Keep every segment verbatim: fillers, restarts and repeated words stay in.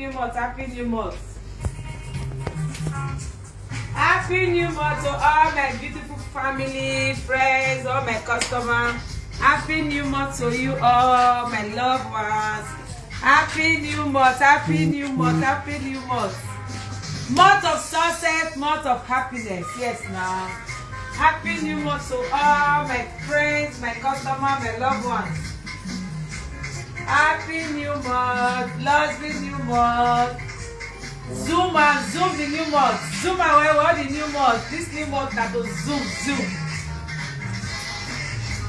New month, happy new month. Happy new month to all my beautiful family, friends, all my customer. Happy new month to you all, my loved ones. Happy new month, happy new month, happy new month. Month of success, month of happiness. Yes, now. Happy new month to all my friends, my customer, my loved ones. Happy new month, lovely new month. Zoom and zoom the new month. Zoom away all the new month. This new month na to zoom, zoom.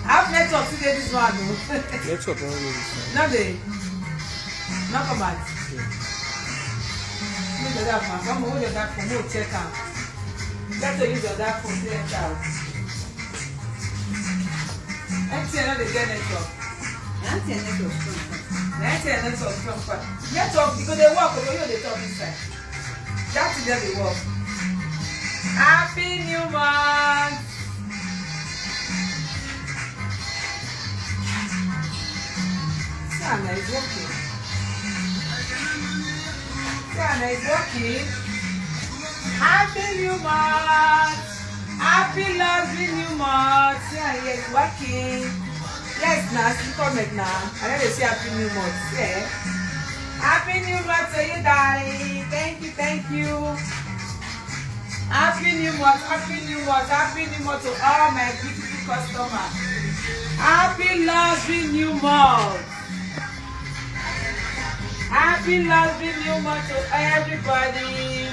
Have network today, this one o. Network no dey this one. No dey. No come out. Use your other phone. Come hold your other phone. Make we check am. Let's use your other phone. Clear it out. M T N no dey get network. Na M T N network strong pass. Na M T N network strong pass. Network, e go dey work, but you no dey talk inside. That thing just dey work. Happy new month. See am na, it's working. See am na, it's working. Happy new month. Happy lovely new month. See am here, it's working. Yes, na, see comment na. I no dey see happy new month. See, eh? Happy new month to you, darling. Thank you, thank you. Happy new month, happy new month, happy new month to all my beautiful customers. Happy lovely new month. Happy lovely new month to everybody.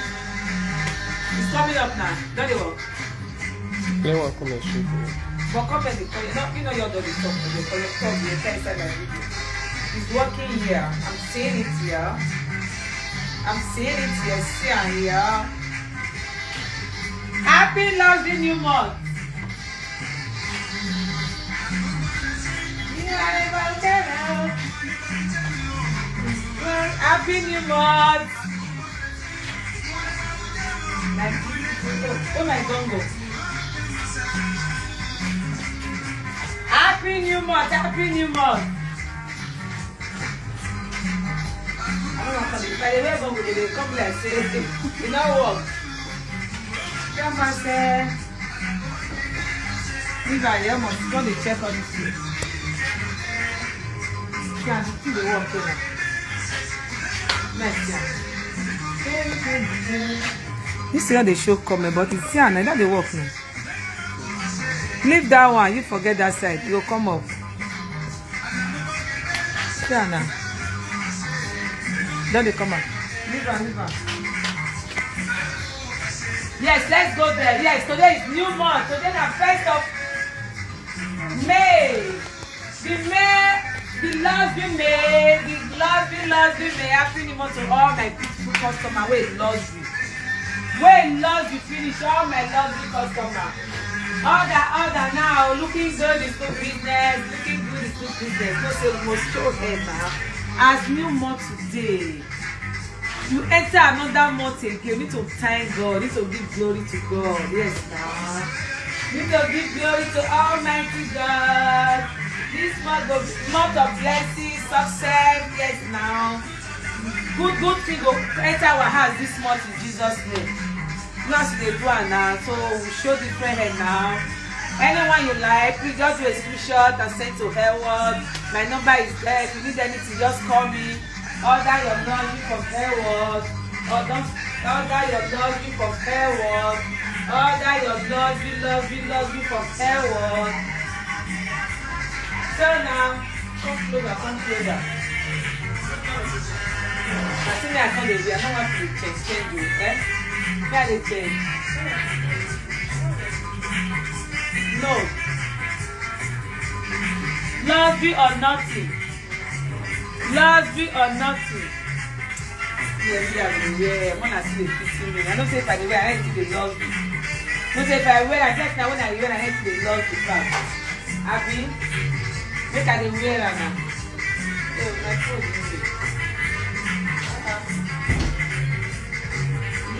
It's coming up now. Don dey work. Play one comment straight away. But comment dey call you. No, you know your dog dey talk. Dey call you, talk, dey enter inside my video. It's working here. I'm seeing it here. I'm seeing it here. See am here. Happy lovely new month. Happy new month. My beautiful, oh, oh my gongo. Happy new month, happy new month. I don't want to be, by the way, gongo, they come like say, e no work. Come and say, leave her here, must go dey check all this thing. See am, see the work here. Nice, yeah. This thing no dey show comment, but it's here now, e don dey work now. Leave that one, you forget that side, you go come up. See am now. Don dey come out. Leave am, leave am. Yes, let's go there. Yes, today is new month. Today na first of May. The May, the love you May, the love you, love you May. Happy new month to all my beautiful customer wey love you. Wey love you finish, all my lovely customer. Order, order now. Looking good is good business. Looking good is good business. No say we must show head now. As new month today, you enter another month again. You need to thank God. You need to give glory to God. Yes, now. You need to give glory to Almighty God. This month of, month of blessing, success. Yes, now. Good, good thing go enter our house this month in Jesus' name. Not dey do am now, so we show different head now. Anyone you like, please just do a screenshot and send to Hairworld. My number is there. If you need anything, just call me. Order your laundry from Hairworld. Order, order your laundry from Hairworld. Order your laundry, laundry, laundry from Hairworld. So now, come closer, come closer. I see me, I come dey wear. I no want to dey change, change o, eh? Me, I dey change. No. Love you or nothing. Love you or nothing. Yeah, yeah, yeah. When I see the pity me, I know say if I dey wear, I need to dey love you. No say if I wear, I guess now when I wear, I need to dey love you back. Abi, make I dey wear am now. Oh, my phone is busy.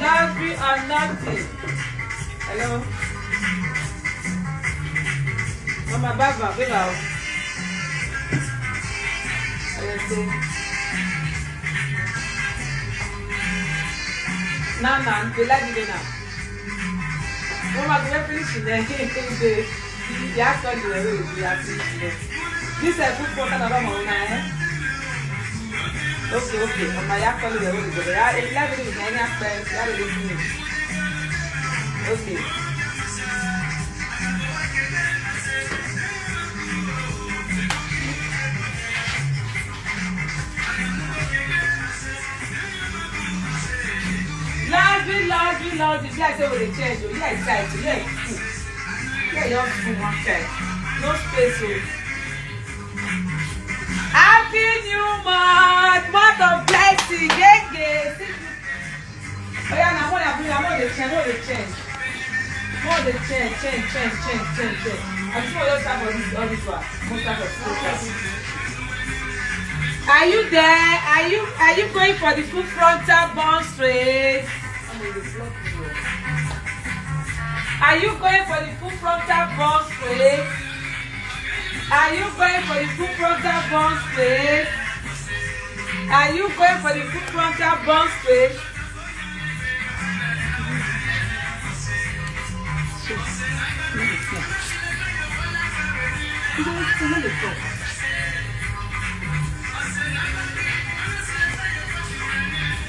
Love you or nothing. Hello. Mama Baba, baby. Hello, say. Now, now, they like it now. Mama, we finish in there. They, they actually, they are finished in there. This is food for Canada, Mama, eh? Okay, okay. Mama, you actually, they will go. Yeah, eleven is any aspect. Yeah, they finish. Okay. Lovely, lovely, lovely. Be like say we dey change o. Yeah, excited. Yeah, full. Yeah, just full one time. No space o. Happy New Month, month of blessing, gege. See you. Oh yeah, now what I bring, I want to change, what they change. What they change, change, change, change, change, change. I just want to start for this, all this one. Most of us. Are you there? Are you, are you going for the full frontal bone straight? Are you going for the full frontal bone straight? Are you going for the full frontal bone straight? Are you going for the full frontal bone straight?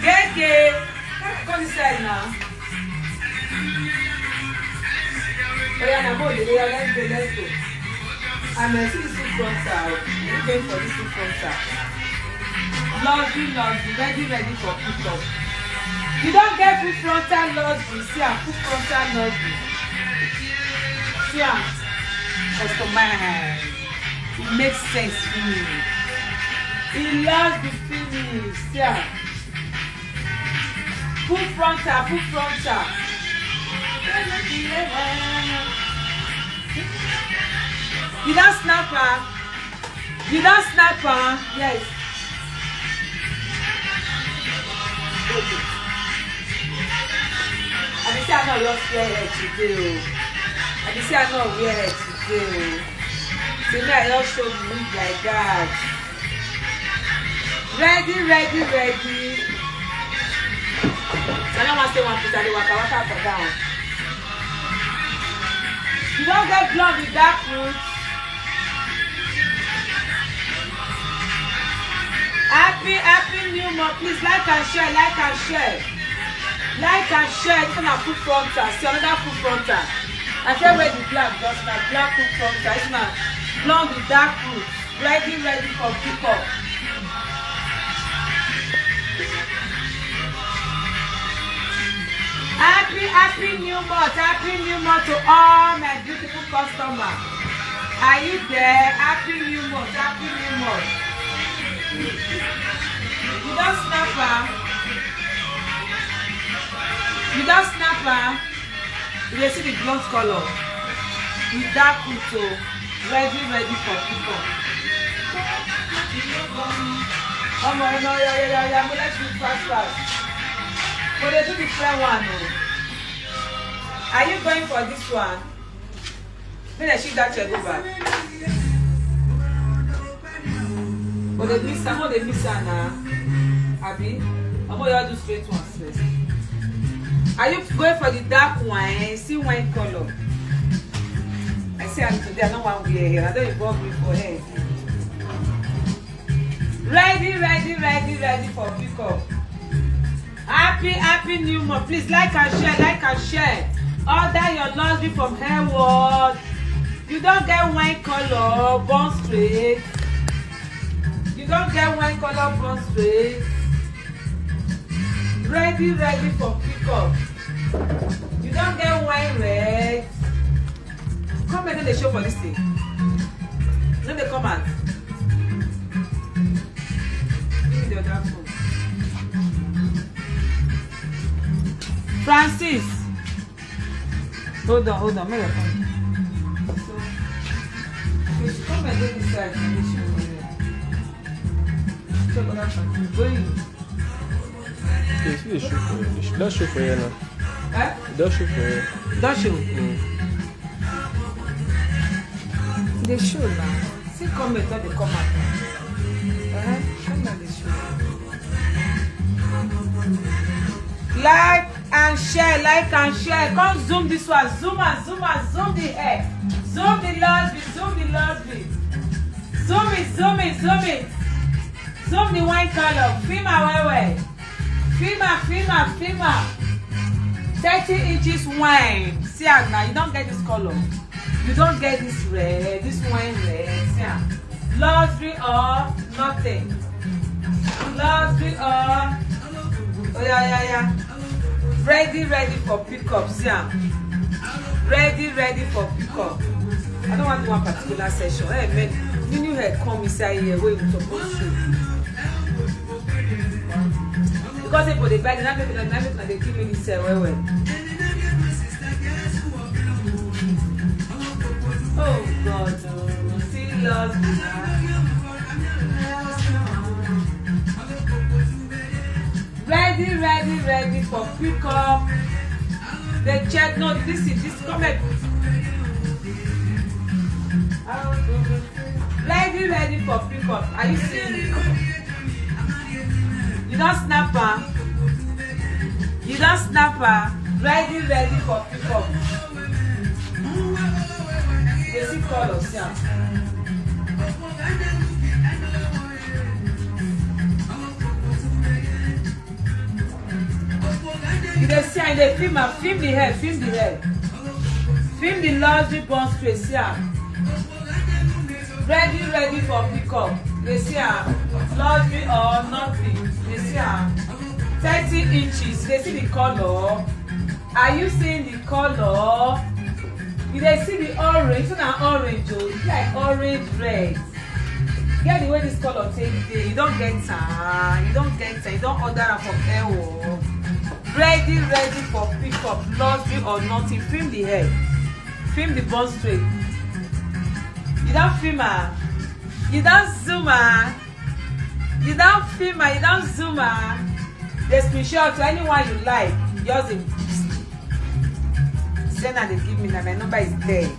Gege, come inside now. Oh yeah, now go, let's go, let's go. I'm a citizen frontal. You going for this frontal. Love you, love you, ready, ready for pickup. You don't get full frontal love you. See, I'm full frontal love you. See, I'm customize. It makes sense for me. He loves the feelings. See, I'm full frontal, full frontal. You don't snap her. You don't snap her. Yes. Okay. I dey say I no just wear head today o. I dey say I no wear head today o. Say me I just show the wig like that. Ready, ready, ready. I no wan say one place, I dey waka waka for down. You don get blonde with dark roots. Happy, happy new month. Please like and share, like and share. Like and share. This one na full frontal. See another full frontal. I say wear the black just now. Black full frontal. This one na blonde with dark roots. Ready, ready for pickup. Happy, happy new month. Happy new month to all my beautiful customer. Are you there? Happy new month. Happy new month. You don snap am? You don snap am? You dey see the blonde color with dark root o, ready, ready for pickup. Omo, omo, yeah, yeah, yeah, yeah, make let's do fast, fast. But they do the fair one o. Are you going for this one? Make dem shift that chair go back. But they mix am, no, they mix am na. Abi? Omo, you all do straight ones first. Are you going for the dark wine? See wine color. I say am today, I no wan wear hair. I don involve me for hair. Ready, ready, ready, ready for pickup. Happy, happy new month. Please like and share, like and share. Order your laundry from Hair World. You don get wine color, born straight. You don get wine color, born straight. Ready, ready for pickup. You don get wine red. Come here, no dey show for this thing. No dey come out. Give me the other phone. Francis. Hold on, hold on. Make I come. So, if she come and dey this side, no dey show for here. Check other Francis. Where you? Okay, see the show for here. That show for here now. Eh? That show for here. That show? Mm. The show now. See comment, not the comment. Uh-huh. Comment the show. Like, And share, like and share. Come zoom this one. Zoom and zoom and zoom the hair. Zoom the lottery. Zoom the lottery. Zoom it, zoom it, zoom it. Zoom the wine color. Film am well well. Film am, film am, film am. Thirty inches wine. See am now. You don get this color. You don get this red. This wine red. See am. Luxury or nothing. Luxury or, oh yeah, yeah, yeah. Ready, ready for pickup. See am. Ready, ready for pickup. I don't want one particular session. Hey, man, new new hair come inside here. Wait, we suppose to. Because people dey buy, na make una, na make una dey give me this, uh, well well. Oh God, oh, see love. Ready, ready, ready for pickup. They check, no, this is this comment. Ready, ready for pickup. Are you seeing it? You don snap am. You don snap am. Ready, ready for pickup. Dey see color, see am. You dey see am, you dey film am, film the hair, film the hair. Film the luxury bone straight, see am. Ready, ready for pickup. You dey see am, luxury or nothing. You dey see am, thirty inches. You dey see the color. Are you seeing the color? You dey see the orange? So na orange o, e be like orange red. Get the way this color take dey. You don get am, you don get am, you don order am from Ewo. Ready, ready for pickup, luxury or nothing. Film the hair, film the bone straight. You don film am, you don zoom am, you don film am, you don zoom am. Dey screenshot to anyone you like. Just dey send am, dey give me. Na my number is there.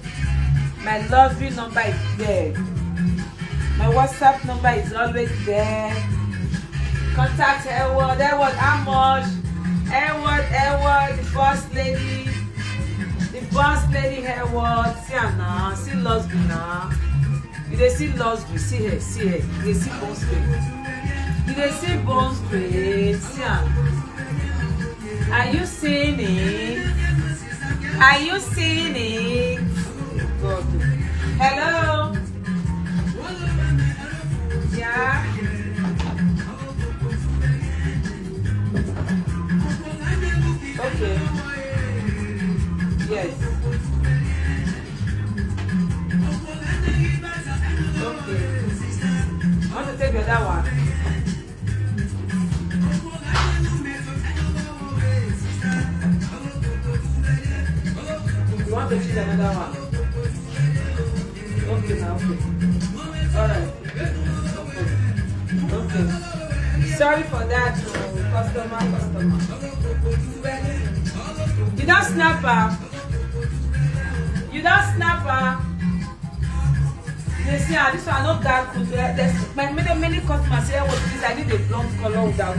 My luxury number is there. My WhatsApp number is always there. Contact Edward. Edward, how much? Edward, Edward, the boss lady. The boss lady, Edward. See am now. See luxury now. You dey see luxury. See her. See her. You dey see bone straight. You dey see bone straight. See am. Are you seeing it? Are you seeing it? God. Hello? Yeah? Okay. Yes. Okay. I want to take the other one. You want to choose another one? Okay, now, okay. All right. Okay. Sorry for that, oh, customer, customer. You don snap am. You don snap am. You dey see, ah, this one no dark good. Eh, there's many, many, many customers say, "Oh, please, I need a blunt color with that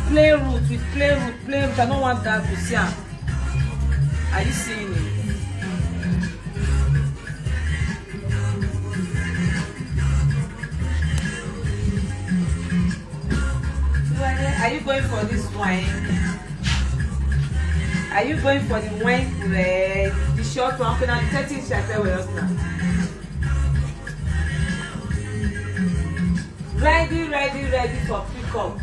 plain root, with plain root, plain root. I don't want dark good." See am. Are you seeing it? Are you going for this wine? Are you going for the wine red? The short one? Okay, now the thirty inch I sell with us now. Ready, ready, ready for pickup.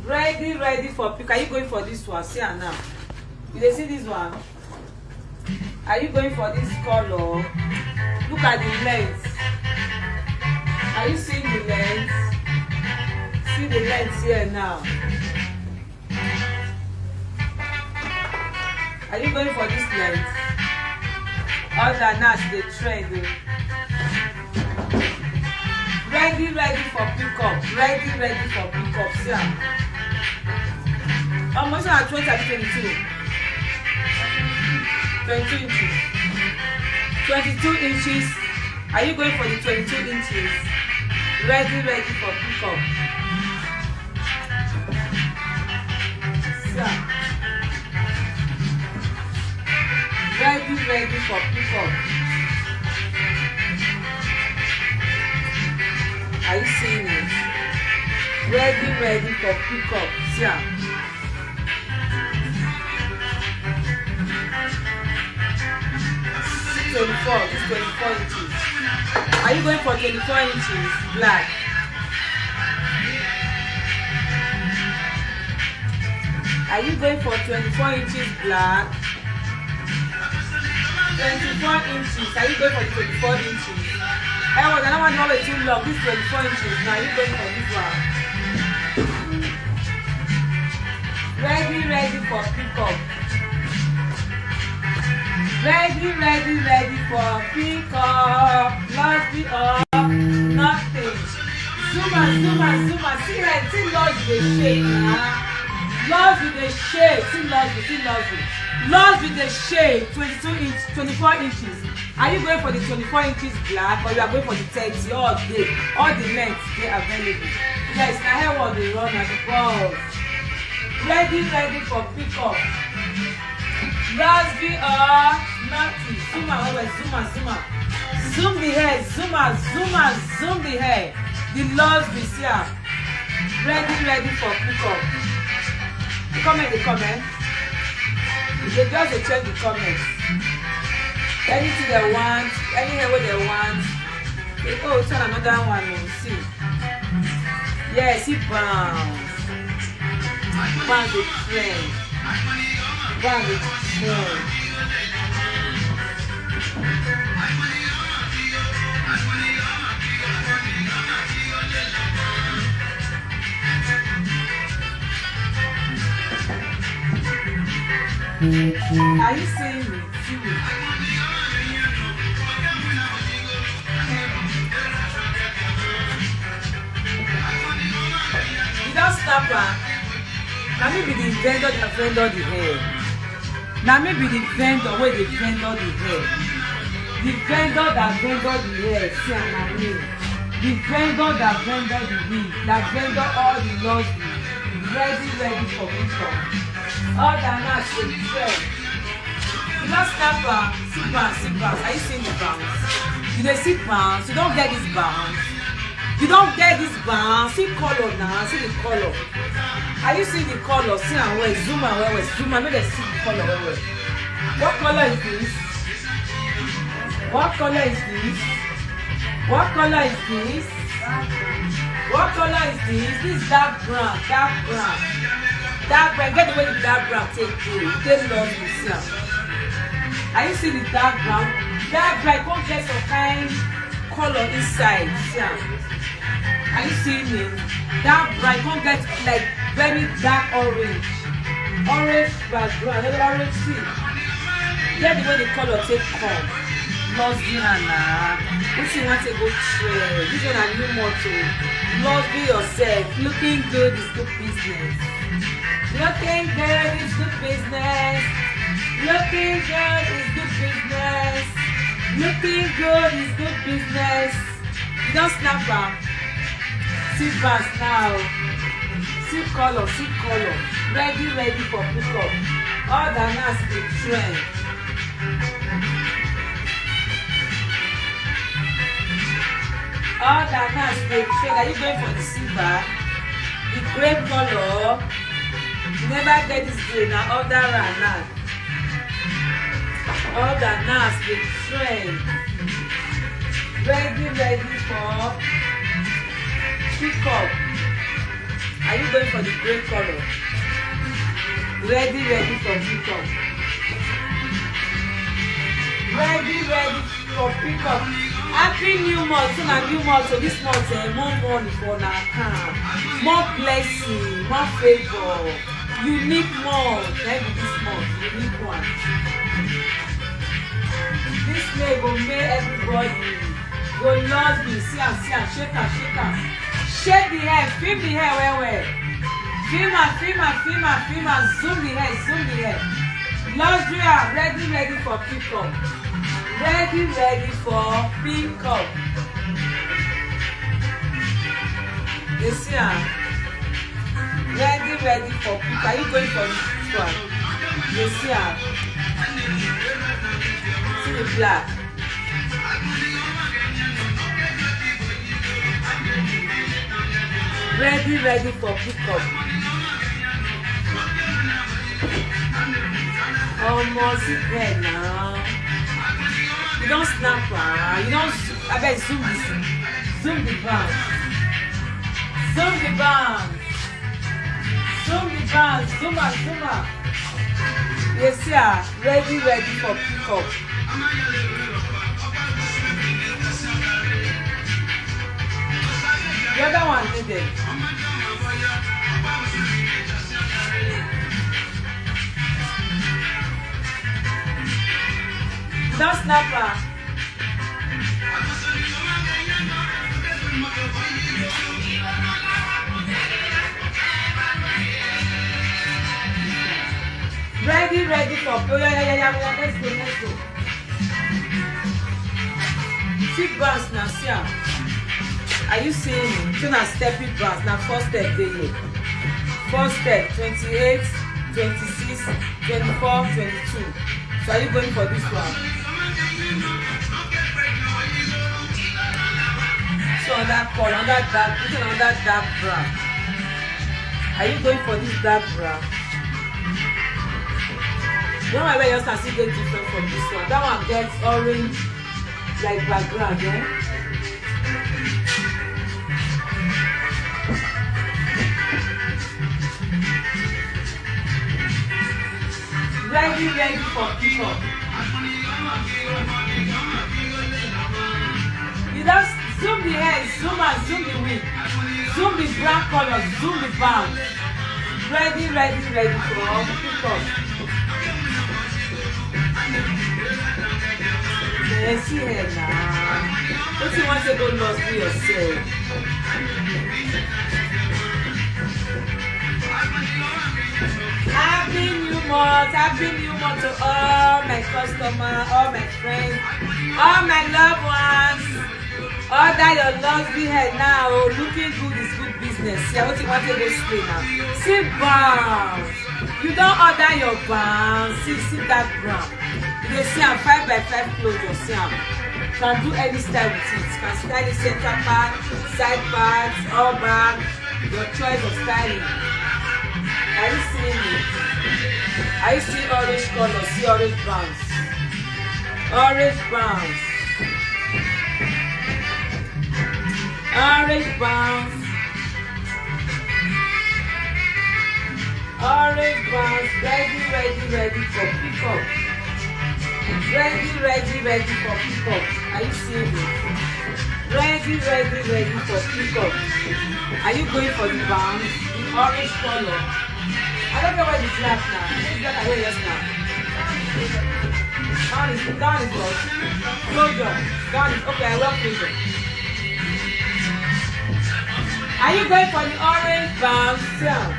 Ready, ready for pick. Are you going for this one? See am now. You dey see this one? Are you going for this color? Look at the length. Are you seeing the length? See the length here now. Are you going for this length? All that now dey trend o. Ready, ready for pickup. Ready, ready for pickup. See am. Omo, this one na twenty abi twenty-two? Twenty-two inches. Twenty-two inches. Are you going for the twenty-two inches? Ready, ready for pickup. Ready, ready for pickup. Are you seeing it? Ready, ready for pickup. See am. Twenty-four, this twenty-four inches. Are you going for twenty-four inches black? Are you going for twenty-four inches black? Twenty-four inches. Are you going for the twenty-four inches? Hey, well, another one wey too long. This twenty-four inches. Now you going for this one. Ready, ready for pickup. Ready, ready, ready for pickup. Lost the up. Nothing. Zuma, Zuma, Zuma. See, like, see, Lord, you dey shake, huh? Lord, you dey shake. See, Lord, you, see, Lord, you. Lord, you dey shake. Twenty-two inch, twenty-four inches. Are you going for the twenty-four inches black, or you are going for the thirty? All day, all the length dey available. Yes, na hair work dey run, na the balls. Ready, ready for pickup. Last be all. Nothing. Zuma, well, well, Zuma, Zuma. Zoom the hair, Zuma, Zuma, zoom the hair. The laws be here. Ready, ready for pickup. The comment, the comment. They just dey check the comments. Anything they want, any hair wey they want. They, oh, it's another one. Oh, see. Yes, he bounce. Bounce the trend. Bounce the trend. Are you seeing me? See me. You don snap am? Na me be the vendor that vendor the hair. Na me be the vendor wey dey vendor the hair. The vendor that vendor the hair, see am, na me. The vendor that vendor the wig, that vendor all the laundry, ready, ready for pickup. All that now should be fair. You don snap am? See bounce, see bounce. Are you seeing the bounce? You dey see bounce? You don get this bounce? You don get this bounce? See color now, see the color. Are you seeing the color? See am well, zoom am well well, zoom am, make dem see the color well well. What color is this? What color is this? What color is this? What color is this? This is dark brown, dark brown. Dark brown. Get the way the dark brown take dey. E dey long, you see am. Are you seeing the dark brown? Dark brown come get some kind color inside. See am. Are you seeing it? Dark brown come get, like, very dark orange. Orange background, another orange thing. Get the way the color take come. Love you, Hannah. Which you want to go trade? This one a new motto. Love you yourself. Looking good is good business. Looking good is good business. Looking good is good business. Looking good is good business. You don snap am? See verse now. See color, see color. Ready, ready for pickup. All the nas dey trend. All the nas dey trend. Are you going for the silver? The grey color? You never get this grey, na other one now. All the nas dey trend. Ready, ready for pickup. Are you going for the grey color? Ready, ready for pickup. Ready, ready for pickup. Happy new month. So na new month. So this month, eh, more money for una account. More blessing, more favor. Unique month. Na be this month. Unique one. This May go make everybody go love me. See am, see am, shake am, shake am. Shake the hair, feel the hair well well. Feel am, feel am, feel am, feel am. Zoom the hair, zoom the hair. Luxury, ready, ready for pickup. Ready, ready for pickup. You see am? Ready, ready for pick. Are you going for this one? You see am. See the black. Ready, ready for pick up. Almost there now. You don snap am. You don abeg zoom this. Zoom the band. Zoom the band. Zoom the band. Zoom am, zoom am. You see am, ready, ready for pick up. The other one dey there. You don snap am. Ready, ready for play. Yeah, yeah, yeah, yeah, yeah. Let's go, let's go. See bounce now, see am. Are you seeing it? So na stepping bounce. Na four step dey here. Four step, twenty-eight, twenty-six, twenty-four, twenty-two. So are you going for this one? So on that call, on that dark, put it on that dark brown. Are you going for this dark brown? The one wey just can see dey different from this one. That one get orange like background, eh? Ready, ready for pick up. You just zoom the head, zoom out, zoom the wing, zoom the brown color, zoom the bound. Ready, ready, ready for pick up. Eh, see here now. Wetin you want to go lost for yourself? Happy New Month, Happy New Month to all my customer, all my friends, all my loved ones. All that your lost be here now, oh, looking good is good business. Yeah, wetin you want to go slay now? See bounce. You don order your bounce. See, see that brown. You dey see am five by five closure. See am. Can do any style with it. Can style it center part, side part, all back. Your choice of styling. Are you seeing it? Are you seeing orange color? See orange bounce. Orange bounce. Orange bounce. Orange bounce. Ready, ready, ready for pick up. Ready, ready, ready for pick up. Are you seeing it? Ready, ready, ready for pick up. Are you going for the bounce? The orange color. I don't know where the black now. This black I don't, yes now. Down is, down is what? Closure. Down is, okay, I want closure. Are you going for the orange bounce? Yeah.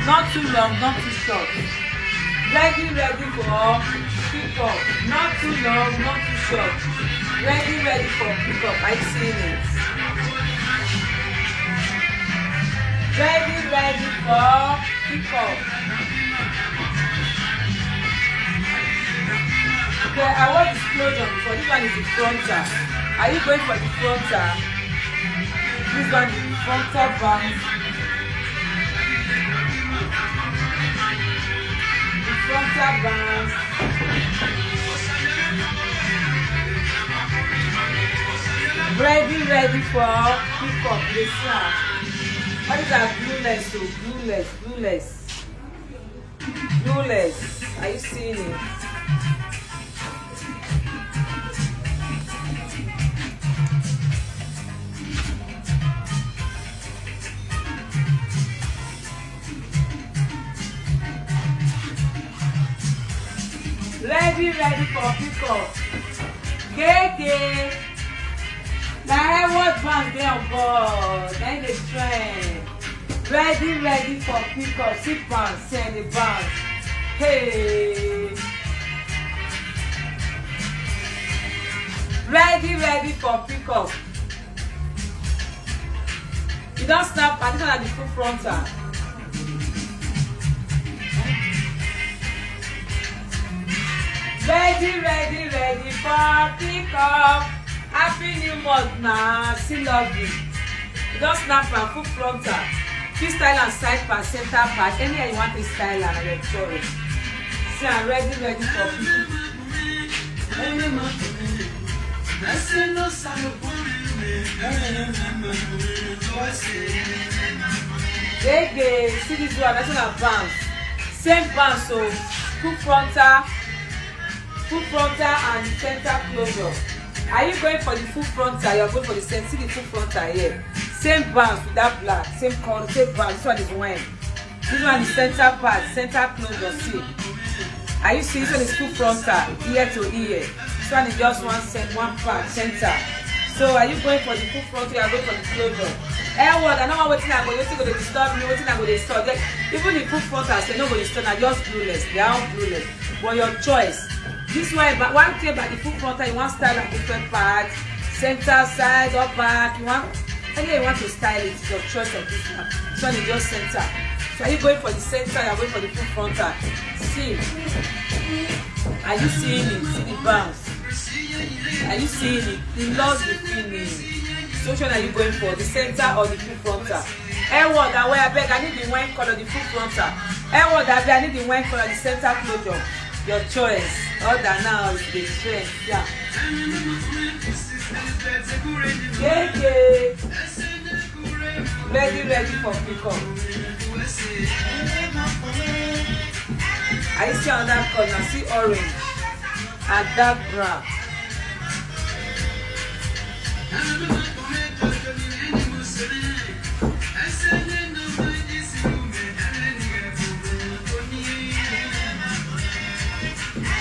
Not too long, not too short. Ready, ready for pick up. Not too long, not too short. Ready, ready for pick up. Are you seeing it? Ready, ready for pick up. Okay, I want disclosure before. This one is the frontal. Are you going for the frontal? This one is the frontal bounce. The frontal bounce. Ready, ready for pick up. Dey see am. All these are glueless, so glueless, glueless. Glueless. Are you seeing it? Ready, ready for pick up. Gege. Na Edward Bank dey on board. Na im dey trend. Ready, ready for pick up. See bounce, send the bounce. Hey. Ready, ready for pick up. You don snap, and this one na the full frontal. Ready, ready, ready for pickup. Happy new month na, see lovely. You don snap am, full frontal. Fit style am side part, center part, anywhere you want to style am, your choice. See, I'm ready, ready for pickup. Gege, see this one, that's one bounce. Same bounce, so full frontal, full frontal and center closure. Are you going for the full frontal? You're going for the same. See the full frontal here. Same bounce with that black, same color, same bounce. This one is wine. This one is center part, center closure. See. Are you seeing? This one is full frontal, ear to ear. This one is just one cent, one part, center. So are you going for the full frontal? You are going for the closure. Air word, I know what wetin I go, wetin go dey disturb me, wetin I go dey disturb. Like, even the full frontal, say no go disturb, na just blueless. They are all blueless. But your choice. This one, but one thing about the full frontal, you want style at different part, center, side, or back. You want, anywhere you want to style it, it's your choice of this one. This one is just center. So are you going for the center? You're going for the full frontal. See, are you seeing it? See the bounce. Are you seeing it? The laws be finish. So which one are you going for? The center or the full frontal? Air word, I wear, I beg, I need the wine color, the full frontal. Air word, I beg, I need the wine color, the center closure. Your choice. Order now, is the trend. Yeah. Gege. Ready, ready for pickup. I see another color. See orange and dark brown.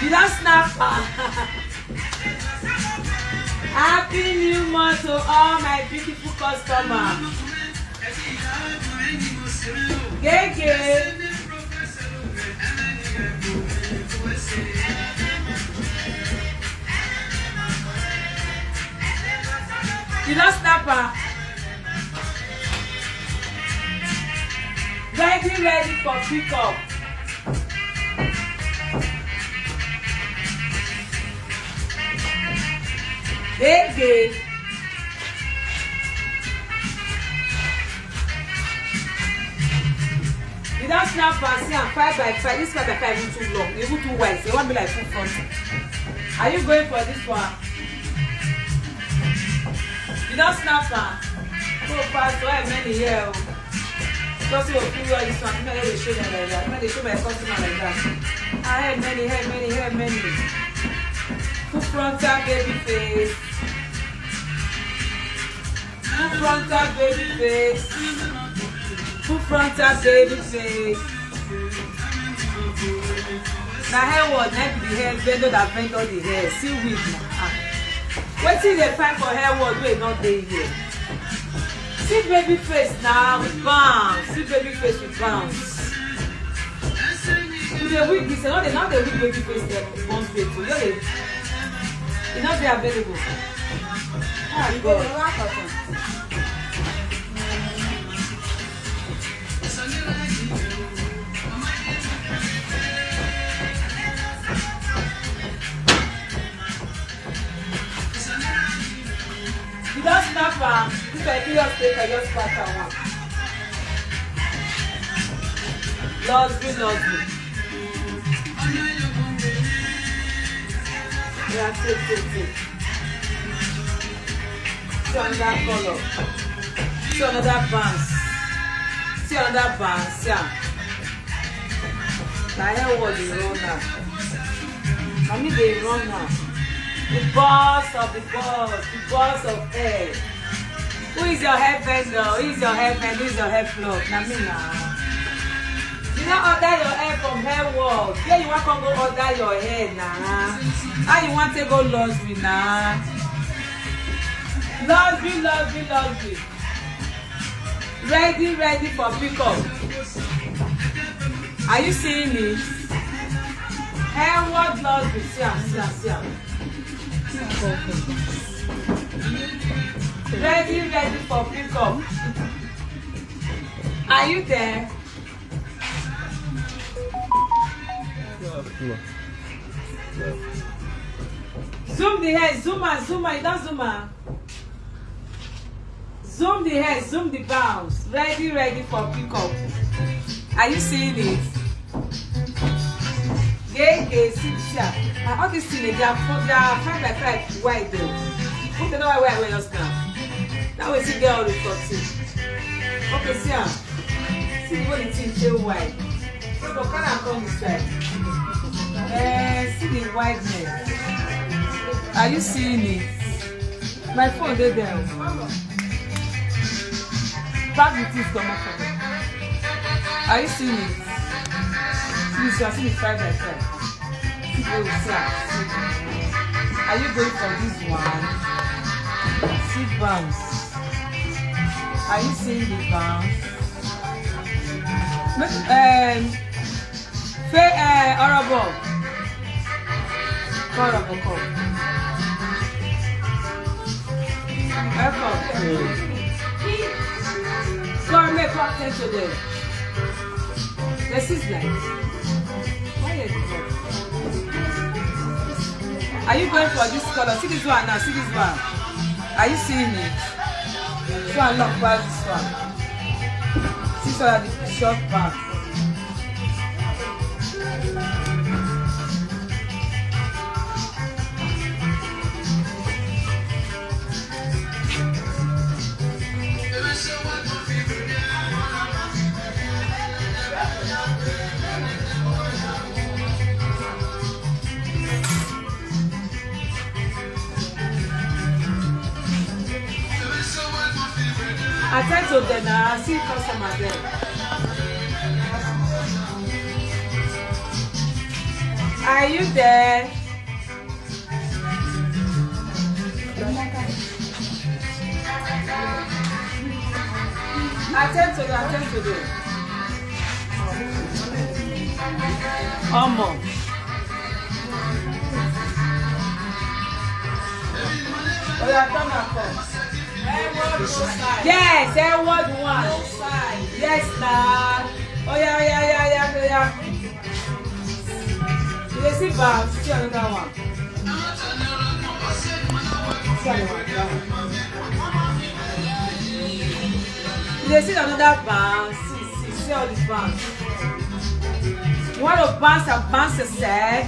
You don snap am. Happy new month to all my beautiful customers. Gege. You don snap am. Ready, ready for pickup. Gege. You don snap am, see am, five by five. This five by five even too long, even too wide. So you wan be like full front. Are you going for this one? You don snap am. Go fast, why many here o? Just say you fit wear this one. Make I dey show them like that. Make I dey show my customer like that. Ah, hair many, hair many, hair many. Full frontal baby face. Full frontal baby face. Full frontal baby face. Na hair word, na be the hair vendor that vendor the hair. See wig na. Ah. Wetin you dey find for hair word wey no dey here? See baby face na with bounce. See baby face with bounce. You dey wig this, no dey, no dey wig baby face dem one straight o. You no dey, e no dey available. Ah, God. You don snap am. This one, if you just take am, just pack am one. Luxury, luxury. Yeah, take, take, take. See another color. See another bounce. See another bounce. See am. Na hair word dey run now. Na me dey run now. The boss of the boss, the boss of hair. Who is your hair vendor? Who is your hair vendor? Who is your hair plug? Na me na. You no order your hair from hair word. Where you wan come go order your hair na? How you wan take go luxury na? Luxury, luxury, luxury. Ready, ready for pickup. Are you seeing it? Hair word luxury. See am, see am, see am. Ready, ready for pickup. Are you there? No. No. Zoom the hair, zoom am, zoom am, you don zoom am. Zoom the hair, zoom the bounce. Ready, ready for pickup. Are you seeing it? Gay, gay, see, see. Ah, all this thing, they are four, they are five by five wide though. Who the know where I wear just now? Now we see get all the fourteen. Okay, see am. See the way the thing dey wide. So go carry am come this side. Eh, see the wideness. Are you seeing it? My phone dey there. Pack the things comot for me. Are you seeing it? See this one, see the five by five. See the way we see am. See. Are you going for this one? See bounce. Are you seeing the bounce? Make, um, Fe, eh, Orobo. Come, Orobo, come. Welcome. Come, make, come attend to them. This is nice. Why you do that? Are you going for this color? See this one now. See this one. Are you seeing it? So I look past this one. This one are the short back. Attend to them now. I see customer there. Are you there? Attend to them, attend to them. Omo. Oya, turn am come. Yes, Edward one. Yes, na. Oya, oya, oya, oya, oya. You dey see bag, see another one. You dey see another bag, see, see, see all the bag. You want to bounce and bounce yourself?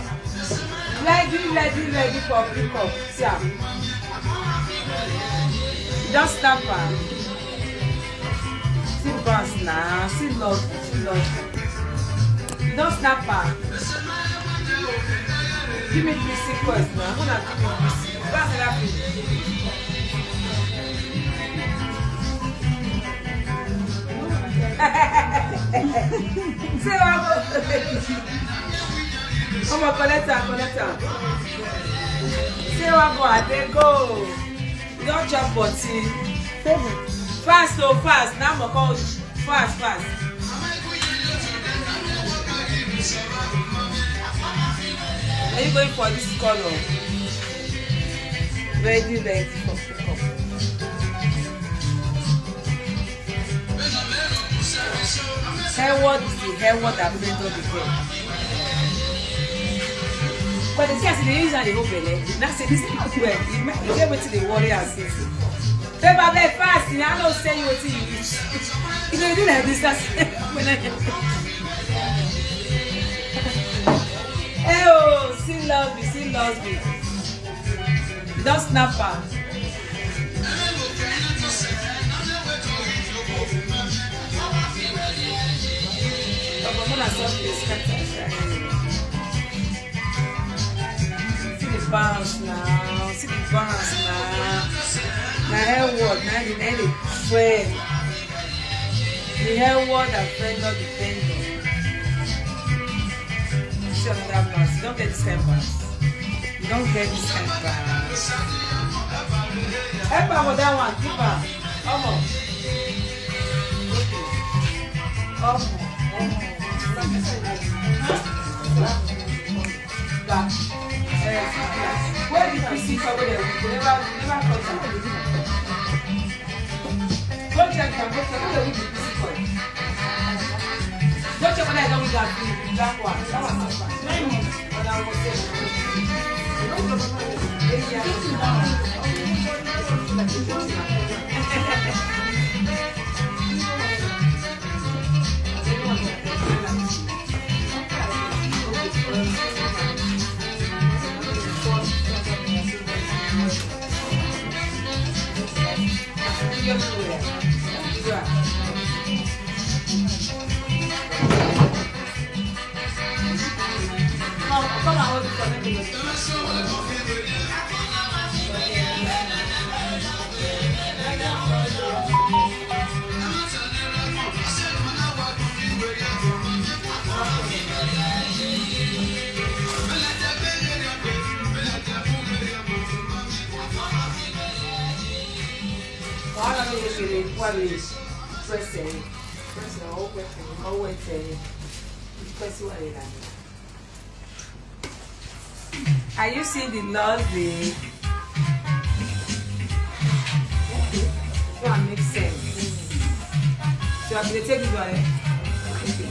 Ready, ready, ready for pickup. See am. You don snap am. See bounce na, see love, see love. You don snap am. Give me three sequence na, una give me three sequence. That's what I feel. Say what? Come on, collect am, collect am. Say what go, I dey go. You don chop body. Fast o, fast. Now mo come fast, fast. Are you going for this color? Ready, ready for pickup. Hair word is the hair word that blend all the hair. But the thing is, they use and they go belle. Now say this is not well. You ma-, you get wetin dey worry am since. Babe, abeg fast. I no say you wetin you use. You go do like this. That's when I. Hey oh, see love me, see love me. You don snap am. See the bounce now. See the bounce now. Na hair word, na the, na the friend. The hair word that friend not the vendor. See another bounce. You don't get this kind of bounce. You don't get this kind of bounce. Help her for that one. Give her. Come on. Okay. Come on. Come on. Back. Eh, where the P C cover there? We never, we never touch it. Go check am, go check am. Go check whether I don win that thing, that one. That one na fine. When I was there. Wahala no dey shele kwale. Press eh. Press eh. Oh, press eh. Oh, wait eh. Press why you like. Are you seeing the lovely? This one makes sense. So I will take this one. Eh? Okay.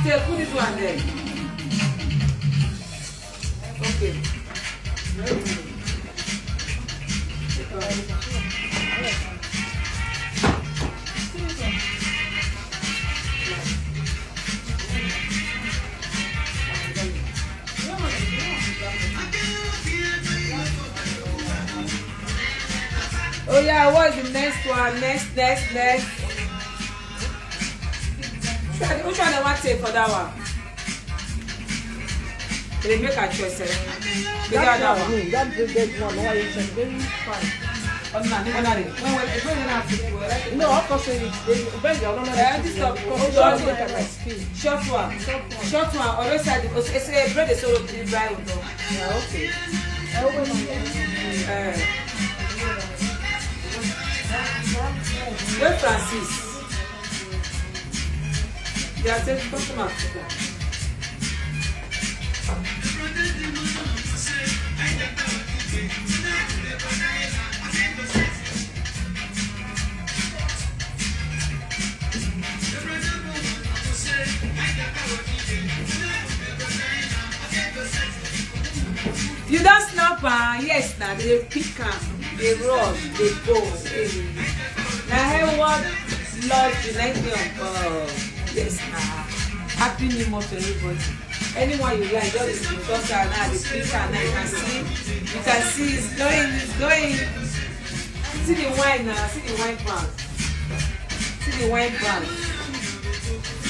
So put this one there. Okay. Oh yeah, what's the next one? Next, next, next. Which one, which one I want to take for that one? They make a choice. Eh? They got that one. That big one, why you say very fine? Oh, no, no, no, no. When, when, when, when I No, of course, you, you, you beg your honor. Eh, this stuff, oh, short one. Short one. Short one. Always had it. It's a bread is so dry with them. Yeah, okay. Eh. Where Francis? They are saying customer. You don snap am? Yes na, dey pick am, dey rush, dey go. Hey. Na here what love unite me on. Oh, yes na. Happy New Month to everybody. Anyone you like, just dey screenshot am now, dey pick am now. You can see, you can see it's going, it's going. See the wine now, see the wine bag. See the wine bag.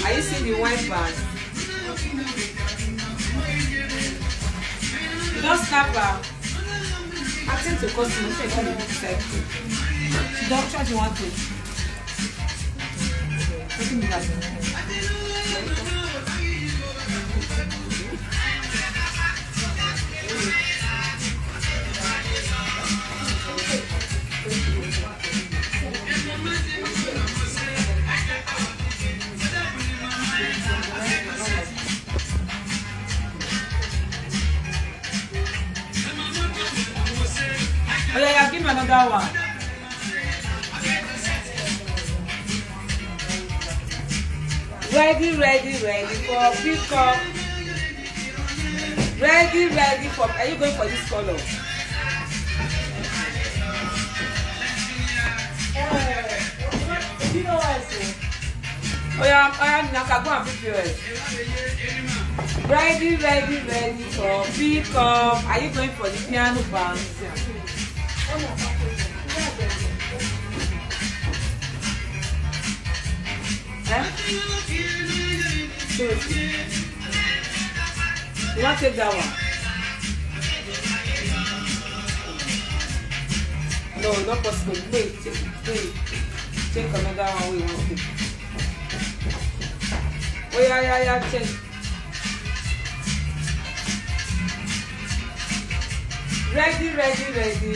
Are you seeing the wine bag? You don snap am. Attend to customer, say come dey decide. She don charge you one thing. Wetin be that? Oh yeah, yeah, give me another one. Ready, ready, ready for pickup. Ready, ready for. Are you going for this color? You know what I say? Oh yeah, oh yeah, Naka, go and pick yours. Ready, ready, ready for pickup. Are you going for the piano band? Eh? Seriously. You want take that one? No, not possible. Wait, take, wait. Take another one we want to. Oh yeah, yeah, yeah, change. Ready, ready, ready.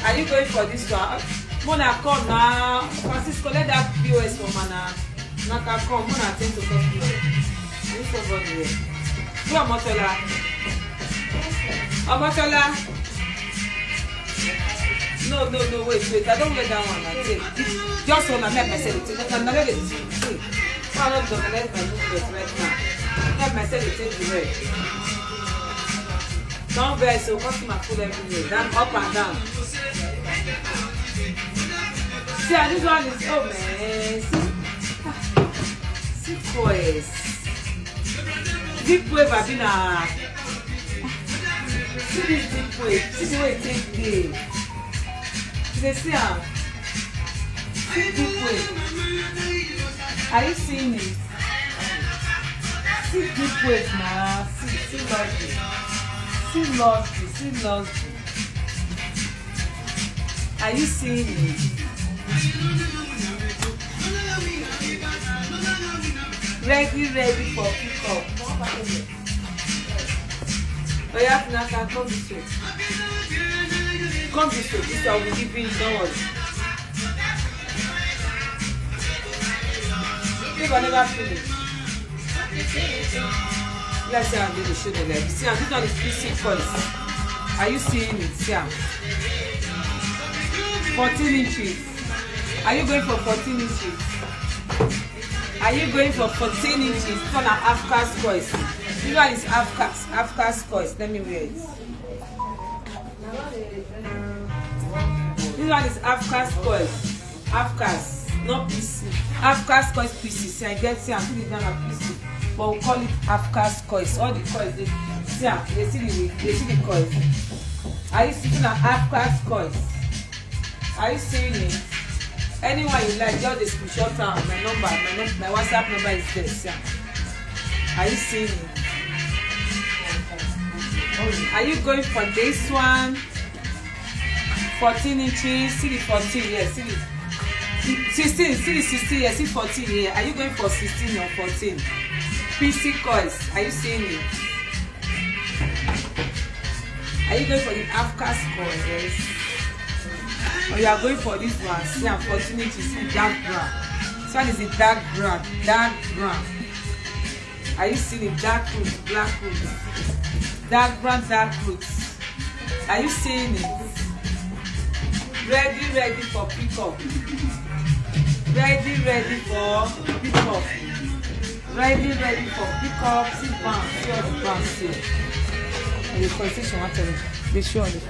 Are you going for this one? Mona, come now. Francisco, let that P O S for Mana. Naka, come, Mona, attend to customer. There's somebody here. Where Omotola? Omotola. No, no, no, wait, wait. I don't wear that one. I take. Just one. I make myself take. No, no, no, wait. See. I don't organize my movement right now. Make myself take the red. Don't vex, so customer full everywhere. Down, up and down. See, ah, this one is, oh man. See, ah, see, boys. Deep wave, I been a. See this deep wave. See the way it take dey. You dey see am? See deep wave. Are you seeing it? See deep wave na. See, see luxury. See luxury. See luxury. Are you seeing it? Ready, ready for pickup. Oya, Tinaka, come this way. Come this way. This one will give you, don't worry. If I never finish. Let's say I'm going to show them like this. See, this one is P C coins. Are you seeing it? See, am. fourteen inches. Are you going for fourteen inches? Are you going for fourteen inches? This one na Afkas coins. This one is Afkas, Afkas coins. Let me wear it. This one is Afkas coins. Afkas, not P C. Afkas coins P C. See, I get, see, I'm feeling down at P C. But we call it Afkas coins. All the coins, they see, am, they see the, they see the coins. Are you seeing an Afkas coins? Are you seeing it? Anyone you like, just dey screenshot am. My number, my num-, my WhatsApp number is there. See am. Are you seeing it? Are you going for this one? fourteen inches. See the fourteen here. See the sixteen. See the sixteen here. See fourteen here. Are you going for sixteen or fourteen? P C coins. Are you seeing it? Are you going for the Afkas coins? Or you are going for this one? See, unfortunately, see dark brown. This one is a dark brown, dark brown. Are you seeing it? Dark clothes, black clothes, dark brown, dark clothes. Are you seeing it? Ready, ready for pickup. Ready, ready for pickup. Ready, ready for pickup. See bands, see all the bands here. And the conversation, actually, they show on the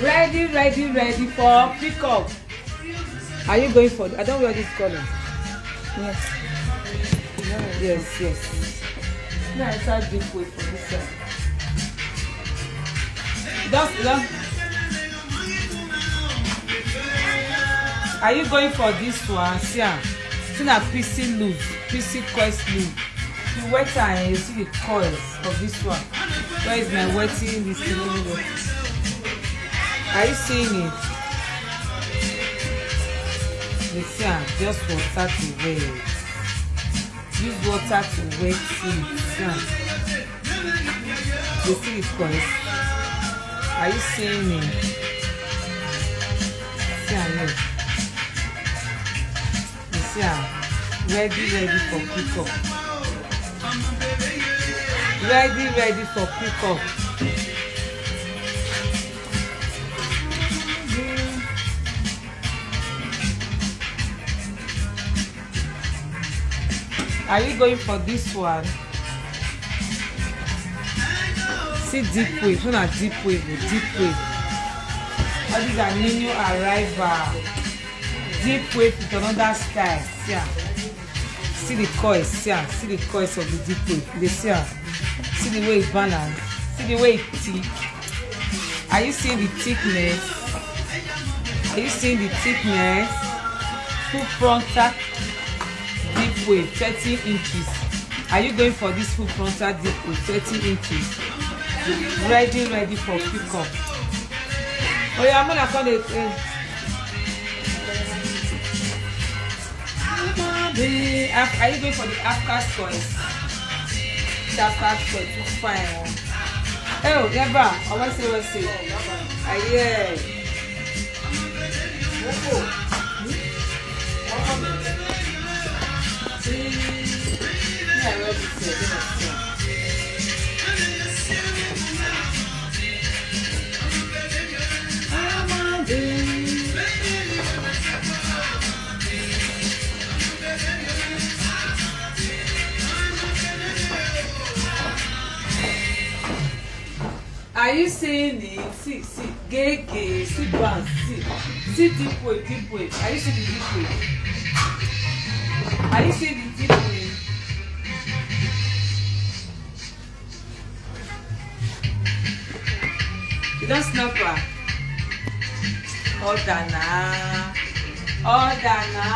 Ready, ready, ready for pickup. Are you going for? I don't wear this color. Yes. Yes, yes. Now I start deep way for this side. Just, just. Are you going for this one? See am. See na P C loose, P C coils loose. You wet am, you see the coils of this one. Where is my wetting this thing? Are you seeing it? You see am, just water to wet. Use water to wet it. See am. You see the coils? Are you seeing it? See am here. You see am? Ready, ready for pickup. Ready, ready for pickup. Are you going for this one? See deep wave. So na deep wave, oh, deep wave. All these are new, new arrival. Deep wave with another style. See am. See the coils. See am. See the coils of the deep wave. You dey see am. See the way it balance. See the way it thick. Are you seeing the thickness? Are you seeing the thickness? Full frontal deep wave, thirty inches. Are you going for this full frontal deep wave, thirty inches? Ready, ready for pickup. Oh yeah, I'm gonna call it. Uh, the Af- are you going for the Afkas coils? The Afkas coils, too fine. Oh. Oh, yeah, bra. I want to say, what say? I yeah. Opo. Hmm? Omo mi. See, me I wear this thing, then I see am. Are you seeing it? See, see, gay, gay, see, bounce, see, see, deep way, deep way. Are you seeing the deep way? Are you seeing the deep way? You don snap am? Order na, order na,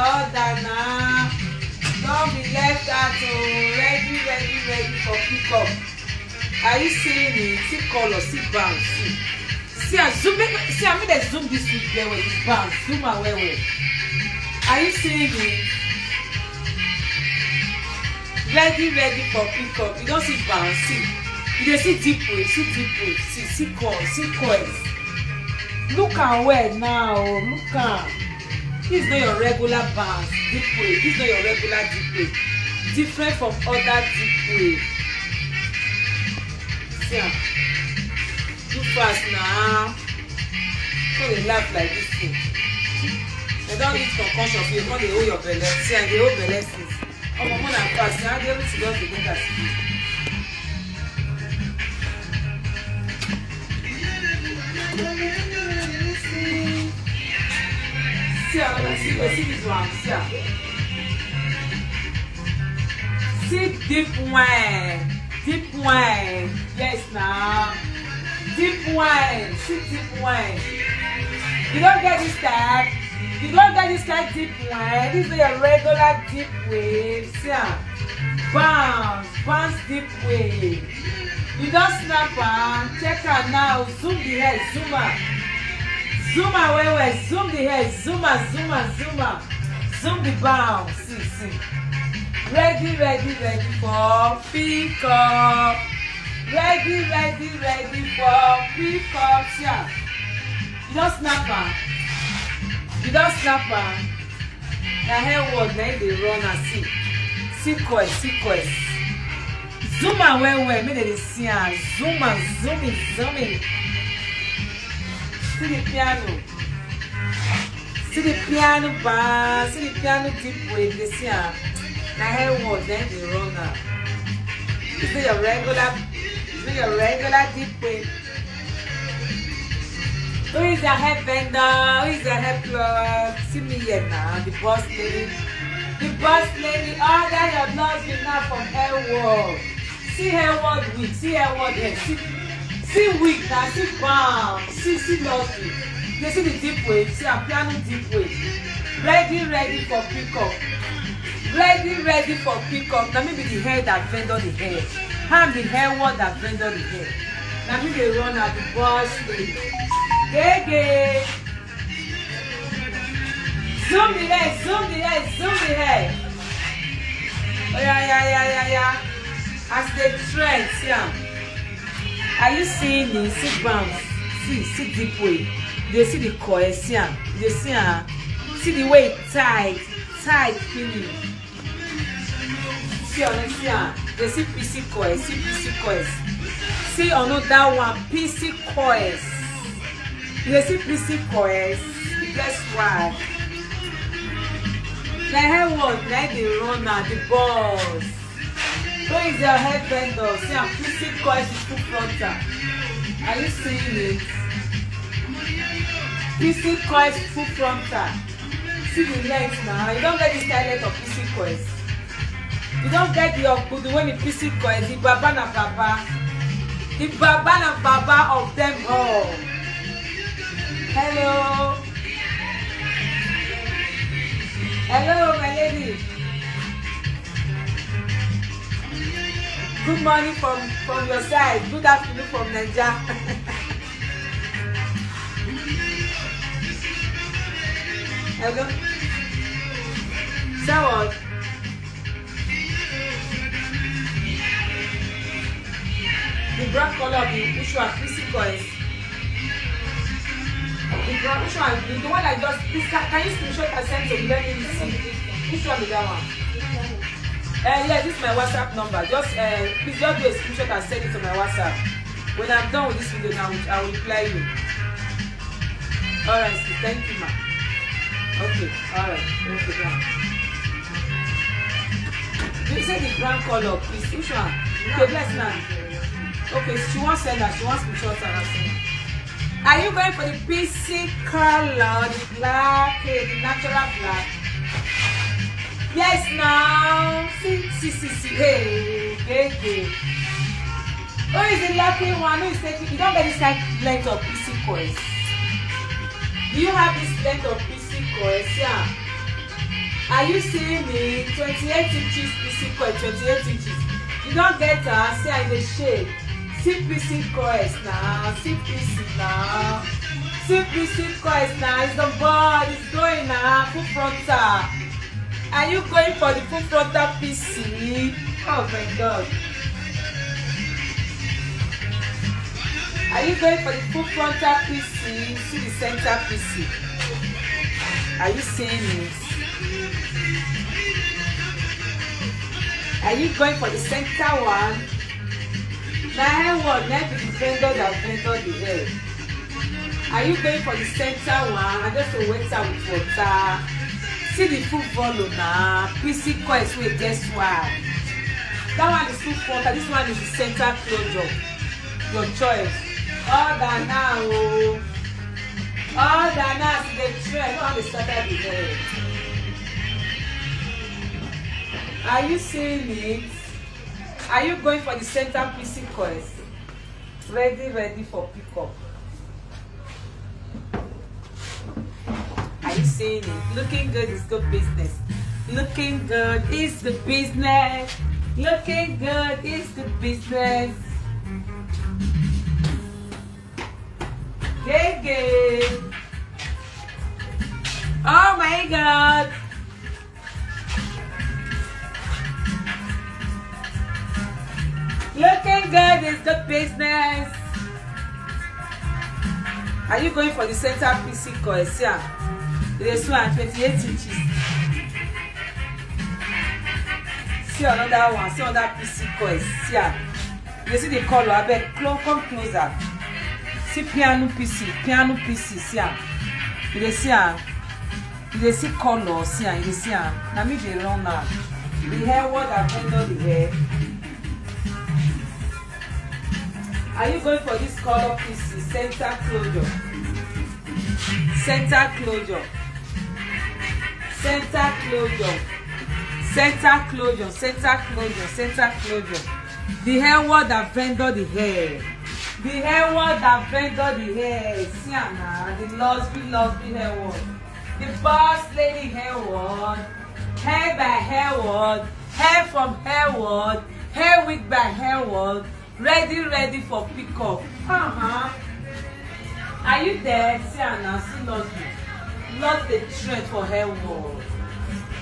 order na. Don be left out o. Ready, ready, ready for pick up. Are you seeing it? See color, see bounce, see. See am, zoom, make, see am, make dem zoom this week well well. This bounce, zoom am well well. Are you seeing it? Ready, ready for pick up. You don see bounce, see. You dey see deep wave, see deep wave, see, see curl, see curls. Look am well now, look am. This is not your regular bounce, deep wave. This is not your regular deep wave. Different from other deep wave. See am. Too fast na. Come dey laugh like this thing. Dem don eat concussion for you, come dey hold your belle. See, I dey hold belle since. Omo, more than fast. See, I dey everything just dey make as e be. See am, see, see this one. See am. See deep wine, deep wine. Yes na. Deep wine, see deep wine. You don get this type? You don get this kind deep wine? This is your regular deep wave. See am. Bounce, bounce deep wave. You don snap am? Check am now. Zoom the head, zoom am. Zoom am well well. Zoom the head, zoom am, zoom am, zoom am. Zoom the bounce. See, see. Ready, ready, ready for pick up. Ready, ready, ready for pick up. See am. You don snap am? You don snap am? Na hair word na im dey run am. See. See coil, see coil. Zoom am well well, make dem dey see am. Zoom am, zoom it, zoom it. See the piano. See the piano bar, see the piano deep wave, dey see am. Na hair word na im dey run am. Is it your regular, is it your regular deep wave? Who is your hair vendor? Who is your hair plug? See me here now, the boss lady. The boss lady, order your blouse now from hair word. See hair word wig, see hair word hair, see, see wig na, see balm, see, see luxury. You see the deep wave, see am, piano deep wave. Ready, ready for pick up. Ready, ready for pick up. Na me be the hair that vendor the hair. I am the hair word that vendor the hair. Na me dey run am, the boss lady. Gege. Zoom the head, zoom the head, zoom the head. Oh yeah, yeah, yeah, yeah, yeah. As they trend, see am. Are you seeing it? See bounce. See, see deep way. You dey see the coil, see am. You dey see am. See the way it tight, tight finish. See am, see am. You dey see P C coil, see P C coil. See another one, P C coil. You dey see P C coil. Guess what? Na hair word na dey run am, the boss. Where is your hair vendor? See am, P C coil is full frontal. Are you seeing it? P C coil is full frontal. See the length now. You don get this kind length of P C coils. You don get the Ogbudu when the P C coils. The baba na baba. The baba na baba of them all. Hello. Hello, my lady. Good morning from, from your side. Good afternoon from Naija. Hello. Say what? The brown color of the, which one? P C coils. The Which one? The, the one I just, please, can, can you screenshot and send to me? Let me see. Which one be that one? Uh, yeah, this is my WhatsApp number. Just, uh, please just do a screenshot and send it to my WhatsApp. When I'm done with this video now, I will reply you. All right, sis, thank you, ma. Okay, all right. Okay, bye. You say the brown color, please. Which one? Okay, bless now. Okay, she wants send that. She wants screenshot and send. Are you going for the P C color, the black, eh, the natural black? Yes, now. See, see, see, see. Hey, hey, hey. Who is the lucky one? Who is taking? You don't get this kind length of P C coils. Do you have this length of P C coils? Yeah. Are you seeing me? Twenty-eight inches P C coil, twenty-eight inches. You don't get her? See, I dey shade. See P C coils now. See P C now. See P C coils now. It's the ball. It's going now. Full frontal. Are you going for the full frontal P C? Oh my God. Are you going for the full frontal P C? See the center P C. Are you seeing it? Are you going for the center one? Na hair word, na be the vendor that vendor the hair. Are you going for the center one? I just to wet am with water. See the full volume na P C coils wey get swag. That one is too frontal. This one is the center closure. Your choice. All that now, oh. All that now, see the trend. No, I'm a scatter the hair. Are you seeing it? Are you going for the center P C coils? Ready, ready for pickup. Are you seeing it? Looking good is good business. Looking good is good business. Looking good is good business. Gege. Oh my God. Looking good is good business. Are you going for the center P C coil? See am. This one, twenty-eight inches. See another one. See another P C coil. See am. You dey see the color? Abeg, clo-, come closer. See piano P C, piano P C. See am. You dey see am? You dey see color? See am? You dey see am? Na me dey run am. The hair word that vendor the hair. Are you going for this color P C? Center closure. Center closure. Center closure. Center closure. Center closure. Center closure. The hair word that vendor the hair. The hair word that vendor the hair. See am na, the luxury, luxury hair word. The boss lady hair word. Hair by hair word. Hair from hair word. Hair wig by hair word. Ready, ready for pickup. Uh-huh. Are you there? See am na, see luxury. Love the trend for hair word.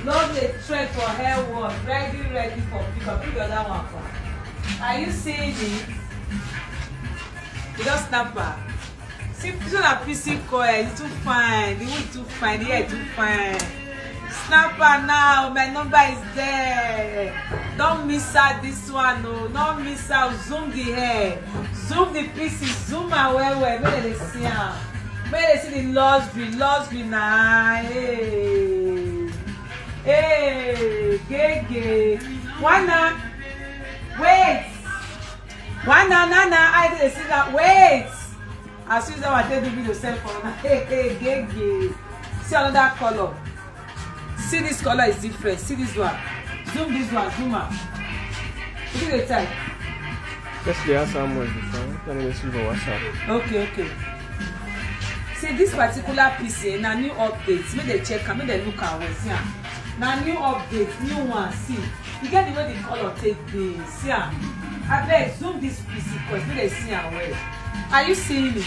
Love the trend for hair word. Ready, ready for pickup. Bring the other one come. Are you seeing it? You don snap am. See, this one na P C coil. E too fine. The way e too fine, the hair too fine. Snap am now. My number is there. Don't miss out this one, oh. Don't miss out. Zoom the hair. Zoom the P C. Zoom am well well. Make dem dey see am. Make dem see the luxury. Luxury na. Hey. Hey, gege. One na. Wait. One na, na, na. I dey see that. Wait. As usual, I take the video sef for una. Hey, hey, gege. See another color. See, this color is different. See this one. Zoom this one. Zoom am. Wetin dey type? Just dey ask how much before. Let me see for WhatsApp. Okay, okay. See, this particular P C, eh, na new update. Make dem check am, make dem look am well. See am. Na new update, new one. See, you get the way the color take dey. See am. Abeg, zoom this P C coil, make dem see am well. Are you seeing it?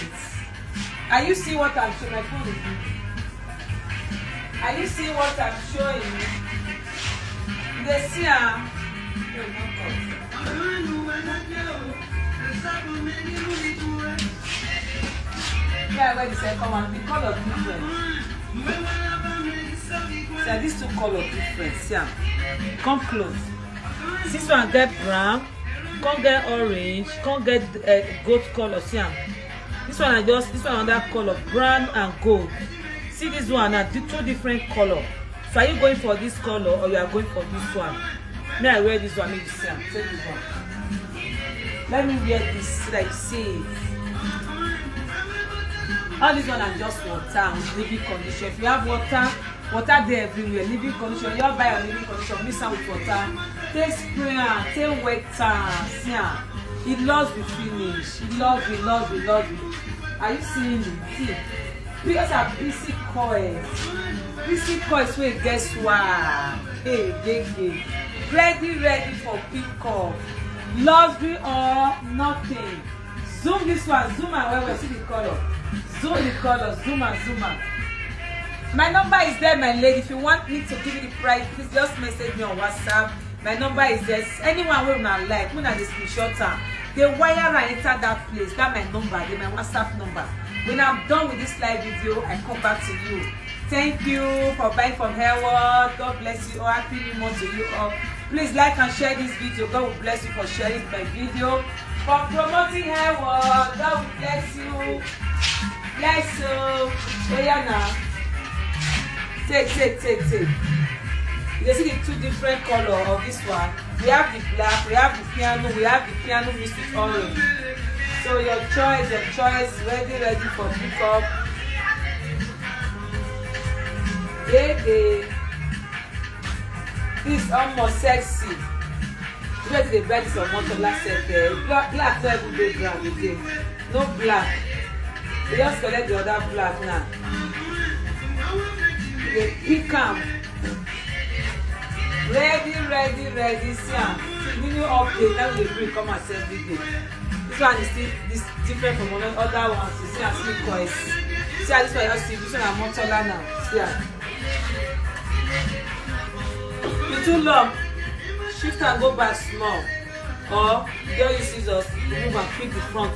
Are you seeing what I'm showing? My phone is busy. Are you seeing what I'm showing? You dey see am? No, no, no. Yeah, where the second one, the color different. So these two color different. See am. Come close. This one get brown, come get orange, come get uh, gold color. See am. This one I just this one another color, brown and gold. See this one na di- two different color. So are you going for this color or you are going for this one? Me I wear this one, make you see am. Take this one. Let me wear this so that you see it. All this one na just water with living condition. If you have water, water dey everywhere. Living condition, you buy your living condition, mix am with water. Take spray am, take wet am, see am. E lost the finish. E lost, e lost, e lost. Are you seeing it? See. Because of P C coils. P C coils wey get swag. Hey, gege. Ready, ready for pickup. Luxury or nothing. Zoom this one, zoom am well well, see the color. Zoom the color, zoom am, zoom am. My number is there, my lady. If you want me to give you the price, please just message me on WhatsApp. My number is there. Anyone wey una like, una dey screenshot am. Dey wire am enter that place. That my number, dey my WhatsApp number. When I'm done with this live video, I come back to you. Thank you for buying from Hair World. God bless you all. Happy New Month to you all. Please like and share this video. God will bless you for sharing my video. For promoting Hair World. God will bless you. Bless you. Oh yeah now. Take, take, take, take. You dey see the two different color of this one. We have the black, we have the piano, we have the piano mixed with orange. So your choice, your choice, ready, ready for pickup. Yeah, yeah. This almost sexy. Where did they buy this on motor last year? Black, black no even dey ground again. No black. They just collect the other black now. They pick am. Ready, ready, ready. See am. See, new, new update. Now they bring come and sell every day. This one is still this different from other ones. You see am, see coils. See how this one you see. This one na motor now. See am. E too long. Shift and go back small. Or you just use scissors, remove and clip the front.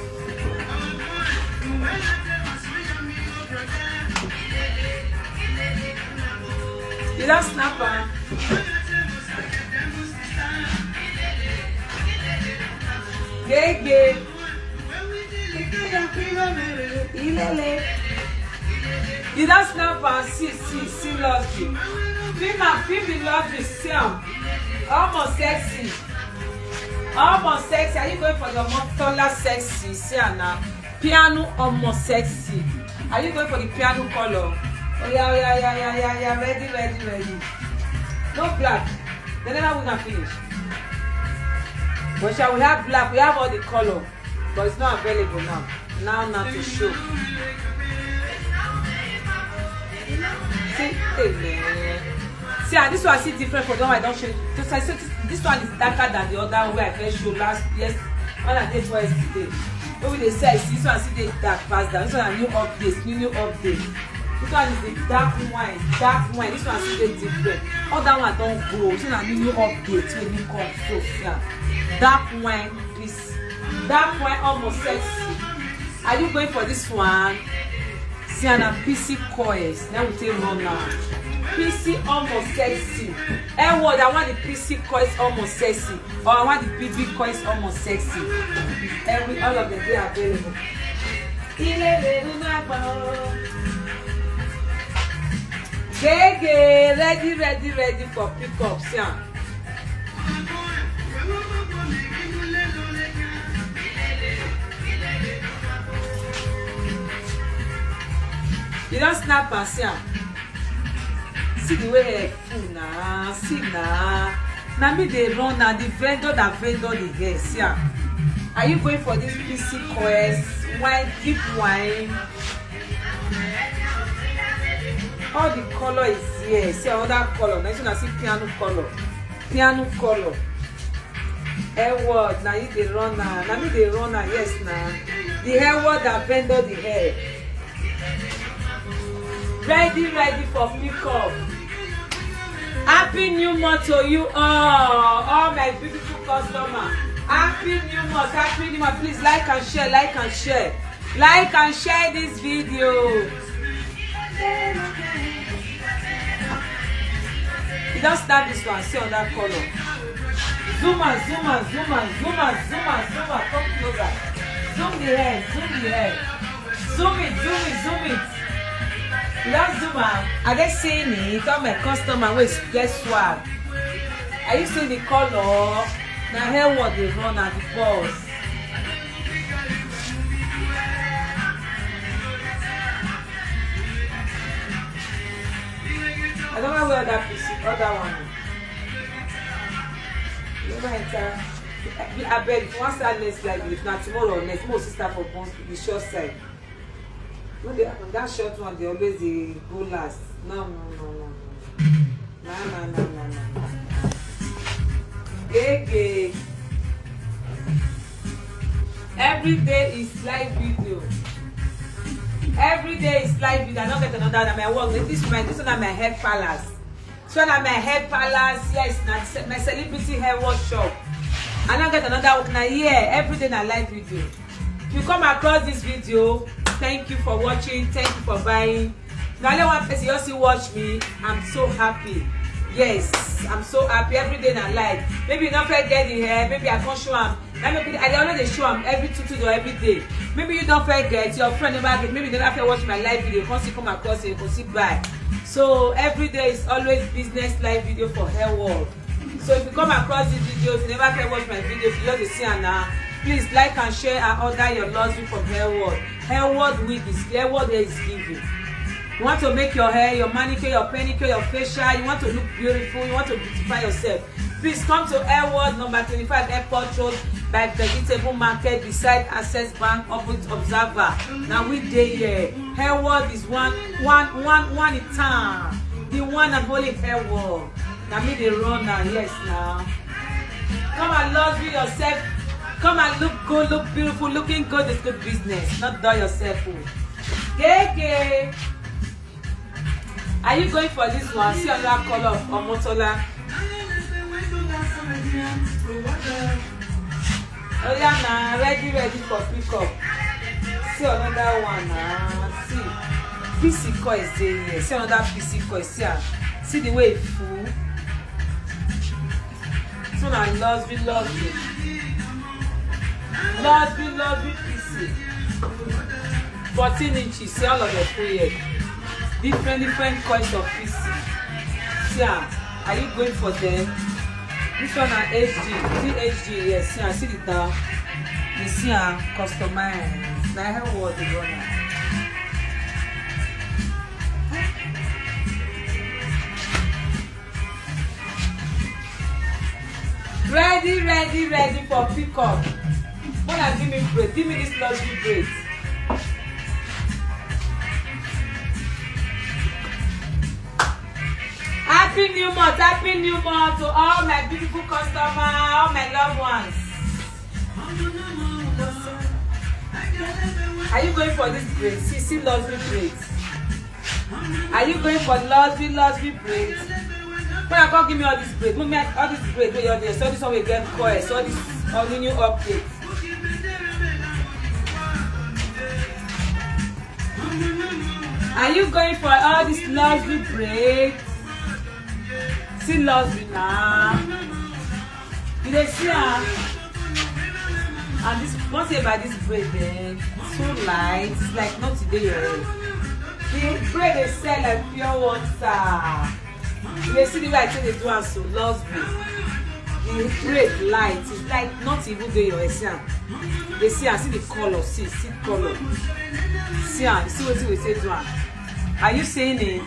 You don snap am. Gege. Ilele. You don snap am, see, see, see, love you. Feel am, feel the love you, see am. Almost sexy. Almost sexy. Are you going for the more taller sexy? See am now. Piano almost sexy. Are you going for the piano color? Oh yeah, oh yeah, yeah, yeah, yeah, yeah. Ready, ready, ready. No black. They never win and finish. But shall we have black? We have all the color, but it's not available now. Now, now to show. See, hey, man. See, ah, this one see different from the one I don show you. Just I say this, this one is darker than the other one wey I first show last yes when I dey for yesterday. Wey we dey see, I see this one see dey dark pass that. This one na new update, new new update. This one is the dark wine, dark wine. This one see dey different. All that one don grow. This one na new new update wey new come so see am. Dark wine, this dark wine almost sexy. Are you going for this one? See, and a P C coils. Now we take run now. P C almost sexy. Eh, what? I want the P C coils almost sexy. Or I want the B B coils almost sexy. Every all of them they are available. Ilé ìlú náà gbọ́n. Gege, ready, ready, ready for pickup. See am. You don snap am, see am. See the way hair full na, see na. Na me dey run na, the vendor na vendor the hair, see am. Are you going for this P C coils? Wine, deep wine. All the color is here. See another color. Next one, I see piano color. Piano color. Hair World, na you dey run am. Na me dey run am, yes na. The Hair World that vendor the hair. Ready, ready for pickup. Happy New Month to you all, all my beautiful customer. Happy New Month, happy New Month. Please like and share, like and share. Like and share this video. You don't start this one, see on that color. Zoom and zoom and zoom and zoom and zoom and zoom and come closer. Zoom the hair, zoom the hair. Zoom it, zoom it, zoom it. You don't zoom am. I dey see it. All my customer wey get swag. Are you seeing the color? Na hair work dey run and the boss. I don't know where that piece, other one. Never enter. I beg, if you want start next live, if not tomorrow or next, most sister for Bond, the short side. No, the, that short one, they always dey go last. No, no, no, no, no. Na, na, na, na, na, na. Gege. Every day is live video. Every day is live video. I don't get another. Na my work. This my this one na my head palace. So na my head palace. Yes, na ce- my celebrity hair workshop. I don't get another work. Na here every day na live video. If you come across this video, thank you for watching. Thank you for buying. Na only one person you see watch me. I'm so happy. Yes, I'm so happy. Every day na live. Maybe you don't forget the hair. Maybe I can't show am. Maybe I dey always dey show am every two two or every day. Maybe you don't forget, your friend never get. Maybe you never fit watch my live video. Come see come across it, come see buy. So every day is always business live video for hair world. So if you come across this video, if you never fit watch my video, if you just dey see am now, please like and share and order your luxury from hair world. Hair world wig is hair world hair is giving. You want to make your hair, your manicure, your pedicure, your facial, you want to look beautiful, you want to beautify yourself. Please come to Airworld number twenty-five Airport Road by Vegetable Market beside Access Bank opposite Observer. Now we dey here. Airworld is one one one one in town. The one and only Airworld. Now me dey run now, yes now. Come and luxury yourself. Come and look good, look beautiful. Looking good is good business. Not dull yourself. Oh. Gege. Are you going for this one? See another color of Omotola. Oh yeah, now ready, ready for pickup. See another one now. See, P C coil is there here. See another P C coil. See, ah, see the way it full. So na luxury, luxury. Luxury, luxury P C. Fourteen inches, see all of the full here. Different, different kinds of P C. See am, are you going for them? This one na H D, see H D, yes, see am, see the down. You see am, customize. Na how world dey run am. Ready, ready, ready for pickup. Wanna give me braid? Give me this luxury braid. Happy New Month, Happy New Month to all my beautiful customer, all my loved ones. Are you going for this braid? See, see luxury braid. Are you going for luxury, luxury braid? When I come give me all this braid, move me all this braid wey you dey, so this one wey get coil, so this all the new update. Are you going for all this luxury braid? See luxury now. You dey see am? And this, one thing about this braid, eh, so light, it's like nothing dey your head. The braid dey sell like pure water. You dey see the light wey dey do am so, luxury. The braid light, it's like nothing even dey your head. See am? You dey see am? See the color, see, see color. See am? You see wetin we take do am? Are you seeing it?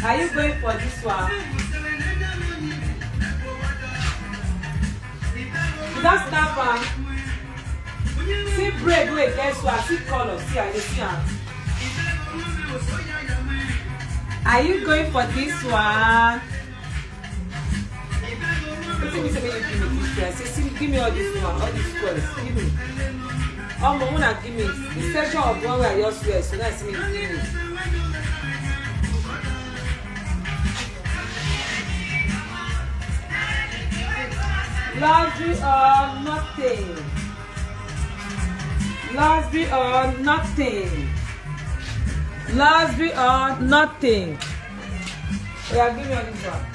Are you going for this one? You don snap am? See braid wey get swag, see color, see, I dey see am. Are you going for this one? Wetin be say make you give me this thing? I say, see, give me all this one, all these coins, give me. Omo, una give me the section of one wey I just wear, so that's me, give me. Luxury or nothing. Last be or nothing. Last be or nothing. Oya, give me all this one.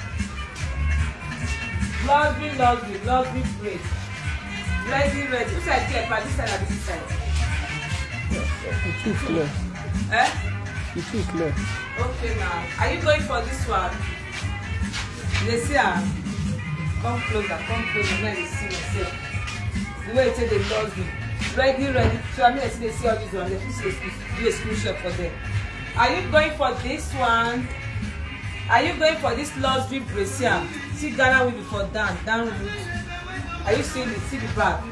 Last be, last be, last be, break. Ready, ready. Which side clear? But this side or this side? You too clear. Eh? You too clear. Okay now. Are you going for this one? They see her. Come closer, come closer. Let me see myself. The way you take the last be. Ready, ready. So I mean, I see they see all this one. They see do a screenshot for them. Are you going for this one? Are you going for this last be brazier? See Ghana will be for down, down root. Are you seeing it? See the back.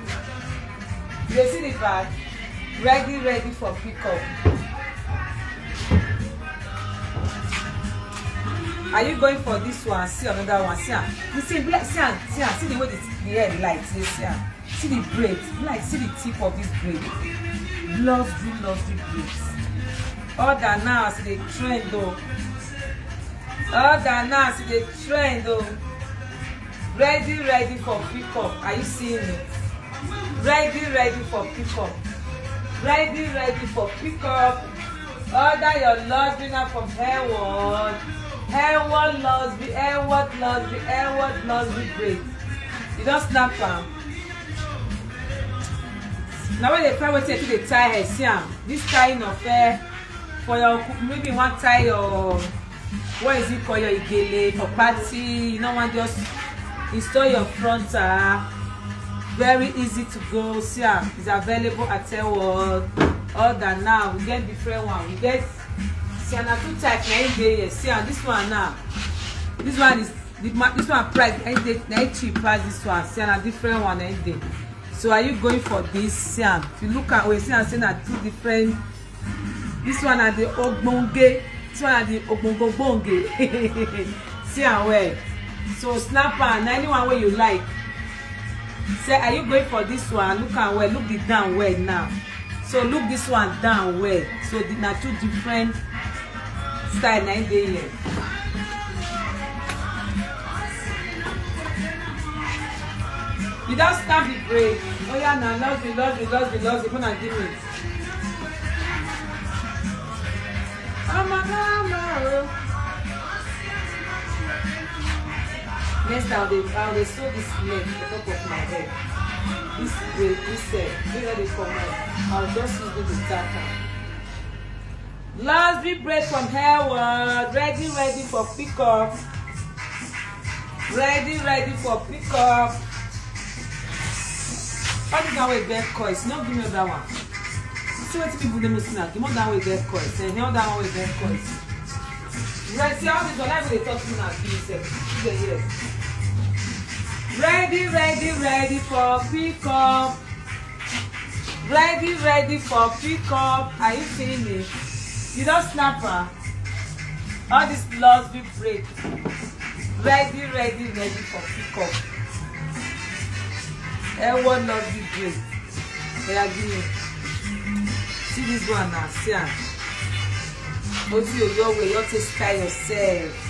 You dey see the back? Ready, ready for pickup. Are you going for this one? See another one. See am. You see, black, see am, see am. See the way the, the head light. You see am. See the braid. Like, see the tip of this braid. Last be, last be braids. All that now as they trend though. All that now as they trend though. Ready, ready for pickup. Are you seeing it? Ready, ready for pickup. Ready, ready for pickup. Order your last be now from Hairworld. Hairworld last be, Hairworld last be, Hairworld last be braids. You don snap am. Na when they find wetin dey tie hair, see am. This kind of hair for your, maybe you wan tie your, what is it called, your igele for party. You no wan just install your frontal. Very easy to go. See am, it's available at Hairworld. Order now. We get different one. We get, see am, na two type na im dey here. See am, this one now. This one is the ma- this one price na im dey, na im cheap pass this one. See am, na different one na im dey. So are you going for this? See am. If you look at, we see am say na two different. This one na the ogbonge. This one na the ogbonge ogbonge. See am well. So snap am, na anyone wey you like. Say, are you going for this one? Look am well. Look the down well now. So look this one down well. So the, na two different style na im dey here. You don snap the braid. Oya na, love you, love you, love you, love you. Una give me. Mama, mama, oh. Next, I will dey, I will dey sew this net for top of my head. This way, this head, this head dey comot. I will just use the tack am. Last be braids from Hairworld. Ready, ready for pickup. Ready, ready for pickup. All this one wey get coils, no give me other one. See wetin people dey mostly now. Give me that wey get coils. Eh, the other one wey get coils. Right, see all this one, I go dey talk to una be sef. You dey hear? Ready, ready, ready for pickup. Ready, ready for pickup. Are you seeing me? You don snap am. All this last be braids. Ready, ready, ready for pickup. Hairworld last be braids. Oya, give me. See this one now. See am. Wetin you your way, you take style yourself.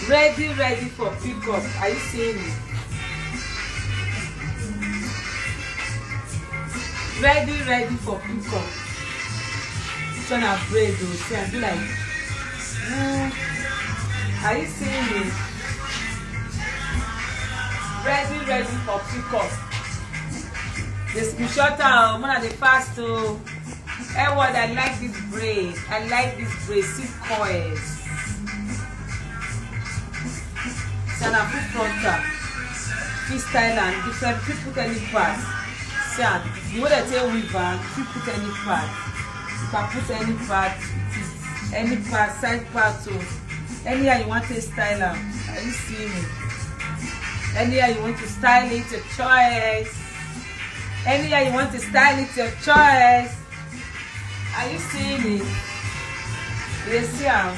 Ready, ready for pickup. Are you seeing me? Ready, ready for pickup. Turn a braid o. See, I be like, mm, are you seeing me? Ready, ready for pickup. The screenshot am, una dey fast o. Hairworld, I like this braid. I like this braid. See coils. See, na full frontal. Fit style am different. Fit put any part. See am, the way they take weave am, fit put any part. You can put any part with it. Any part, side part o. Anyhow you want to style am. Are you seeing me? Anyhow you want to style it, your choice. Anyhow you want to style it, your choice. Are you seeing it? You dey see am?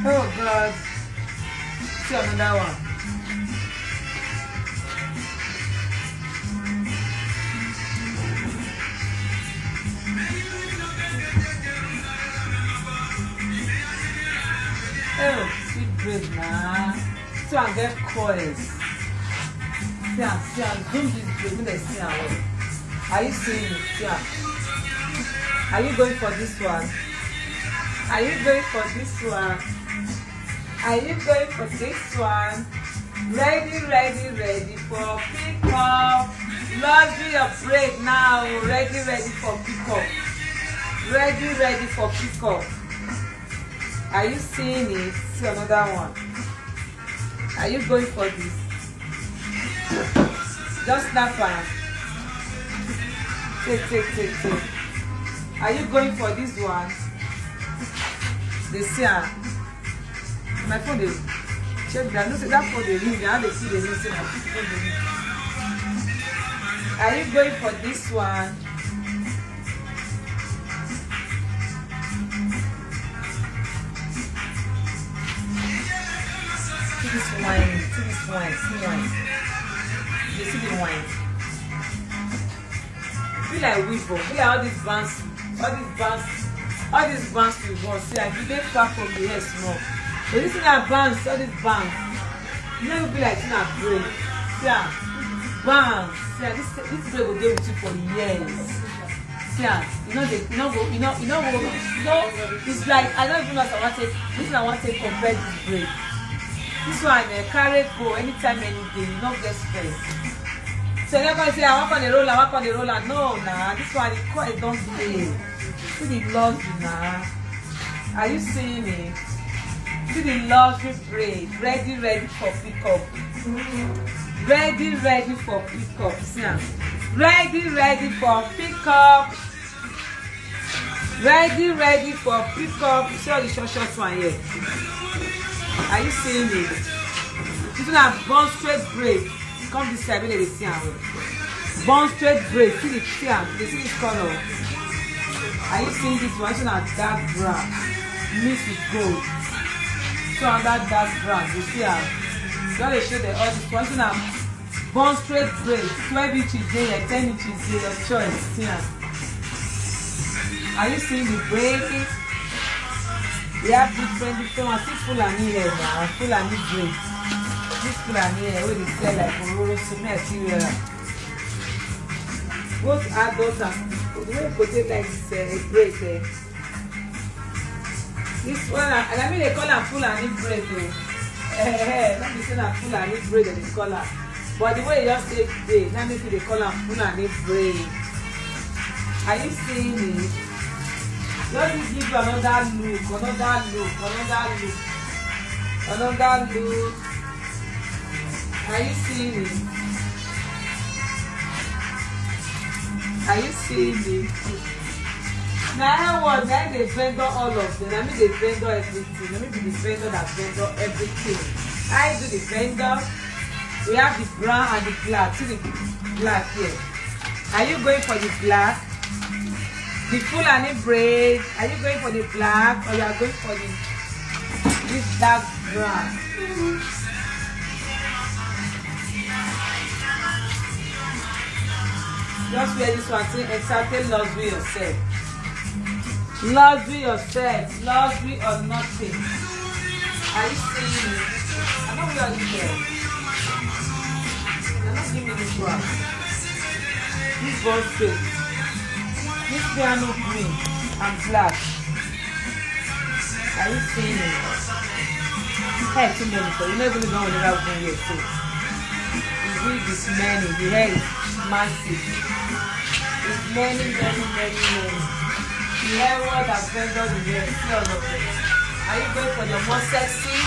Oh God. See another one. Oh, sweet bread na. This one get coils. See am, see am, zoom this braid, make dem see am well. Are you seeing it? See am. Are you going for this one? Are you going for this one? Are you going for this one? Ready, ready, ready for pickup. Love you your braid now. Ready, ready for pickup. Ready, ready for pickup. Are you seeing it? See another one. Are you going for this? Just snap am. Take, take, take, take. Are you going for this one? Dey see am. My phone dey check that. No, say that phone dey ring. I dey see the news say my phone dey ring. Are you going for this one? See this wine, see this wine, see wine. You see the wine? Be like weave, be like all these bands, all these bands, all these bands we want. See, I dey far from the hair small. But this thing na bands, all these bands. You no be like na braid. See am, bands. See am, this this braid go dey with you for years. See am, you no dey, you no go, you no, you no go, you no. It's like I don't even know as I want to. This one I want to compare this braid. This one eh, carry go anytime, any day. You no get stress. So you no go say I wan come dey roll am, I wan come dey roll am. No, na this one the coil don dey. See the love na. Are you seeing it? See the love you braid. Ready, ready for pickup. Ready, ready for pickup. See am. Ready, ready for pickup. Ready, ready for pickup. See all the short, short one here. Are you seeing it? This one na bone straight braid. Come this side, make dem dey see am well. Bone straight braid. See the, see am. Dey see this color. Are you seeing this one? This one na dark brown mix with gold. So another dark brown. You see am? Just dey show dem all this one. This one na bone straight braid. Twelve inches dey here, ten inches dey, your choice. See am. Are you seeing the braid? We have different, different ones. See Fulani hair now. Fulani braid. This Fulani hair wey dey sell like ororo, so me I see wear am. Both adult and the way you go take like this eh, braid eh. This one, I, I mean they call am Fulani braid o. Eh, eh, no be say na Fulani braid dem dey call am. But the way you just take dey, na make you dey call am Fulani braid. Are you seeing it? Just to give you another look, another look, another look, another look. Are you seeing it? Are you seeing it? Na I was na I dey vendor all of them. Na me dey vendor everything. Na me be the vendor that vendor everything. I do the vendor. We have the brown and the black. See the black here. Are you going for the black? The Fulani braid. Are you going for the black or you are going for the this dark brown? Just wear this one, say exactly love you yourself. Love you yourself, love you or nothing. Are you seeing me? I don't wear this girl. They don't give me this one. This ball straight. This piano green and black. Are you seeing it? Hair too many for you. Never even know whenever we here so. The wig is many. The hair is massive. It's many, many, many, many. The hair world has vendor the hair. See all of them. Are you going for the more sexy?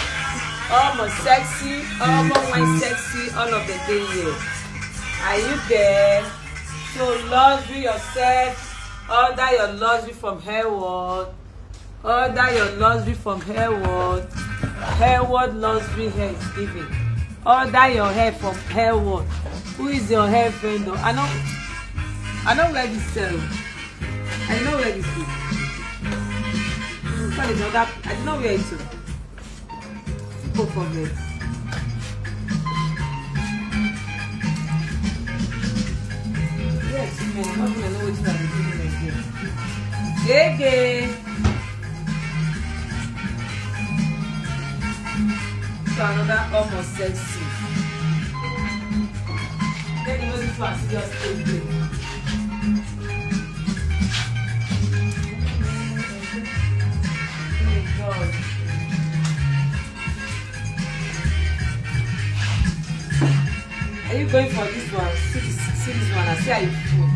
All more sexy, all more wine sexy, all of the day here. Are you there? So love you yourself. Order your luxury from Hairworld. Order your luxury from Hairworld. Hairworld luxury hair is giving. Order your hair from Hairworld. Who is your hair vendor? I know, I know where this sell. I know where this is. What is that? I know where it is. Go for it. Yes, man. How do I know what I do again? Gege. So another almost sexy. One, see, just stay there. Oh God. Are you going for this one? See this, see this one. I see how you feel.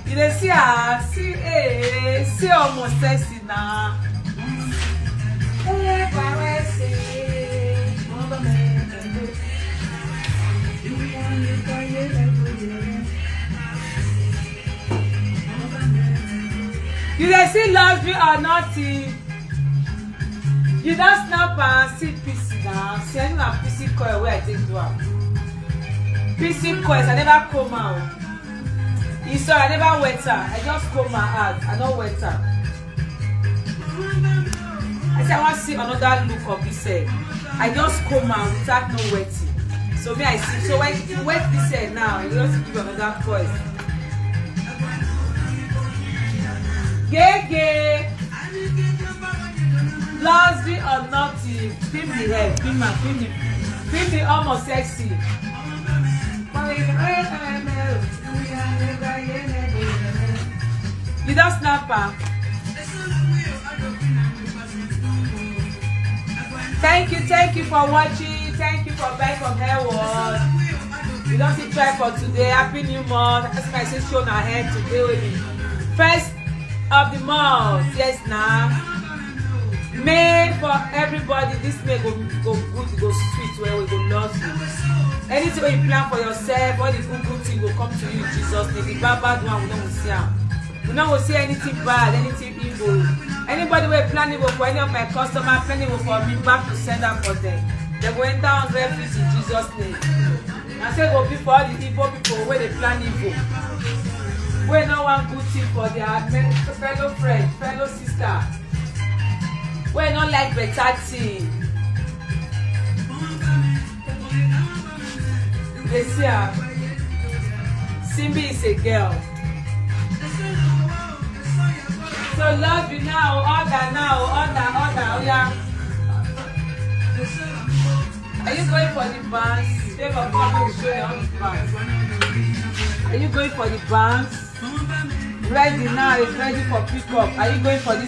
You dey see her? See, eh, see almost sexy now. Eh, why, why say, you dey see luxury or nothing? You don snap and see P C now. See, I know na P C coil wey I take do am. P C coil, I never comb am. You saw, I never wet am. I just comb am out. I no wet am. I say I wan see another look of this head. I just comb am without no wetting. So me I see. So when you wet this head now, you just give another coil. Gege. Luxury or nothing, feel the hair, feel my, feel the, feel the almost sexy. You don snap am. Thank you, thank you for watching. Thank you for buying from Hair World. We don still try for today. Happy New Month. As I say, show na hair today wey be first of the month. Yes na. May for everybody, this May go, go good, go sweet, where we go love you. Anything wey you plan for yourself, all the good good thing go come to you in Jesus' name. The bad bad one, we no go see am. We no go see anything bad, anything evil. Anybody wey plan evil for any of my customer, plan evil for me, back to sender for them. They go enter hundred feet in Jesus' name. Na so e go be for all the evil people wey dey plan evil, wey no wan good thing for their men, fellow friend, fellow sister, wey no like better thing. You dey see am? Simbi is a girl. So love you now, order now, order, order, oya. Are you going for the bands? Favor, come and show your own bands. Are you going for the bands? Ready now, it's ready for pickup. Are you going for this?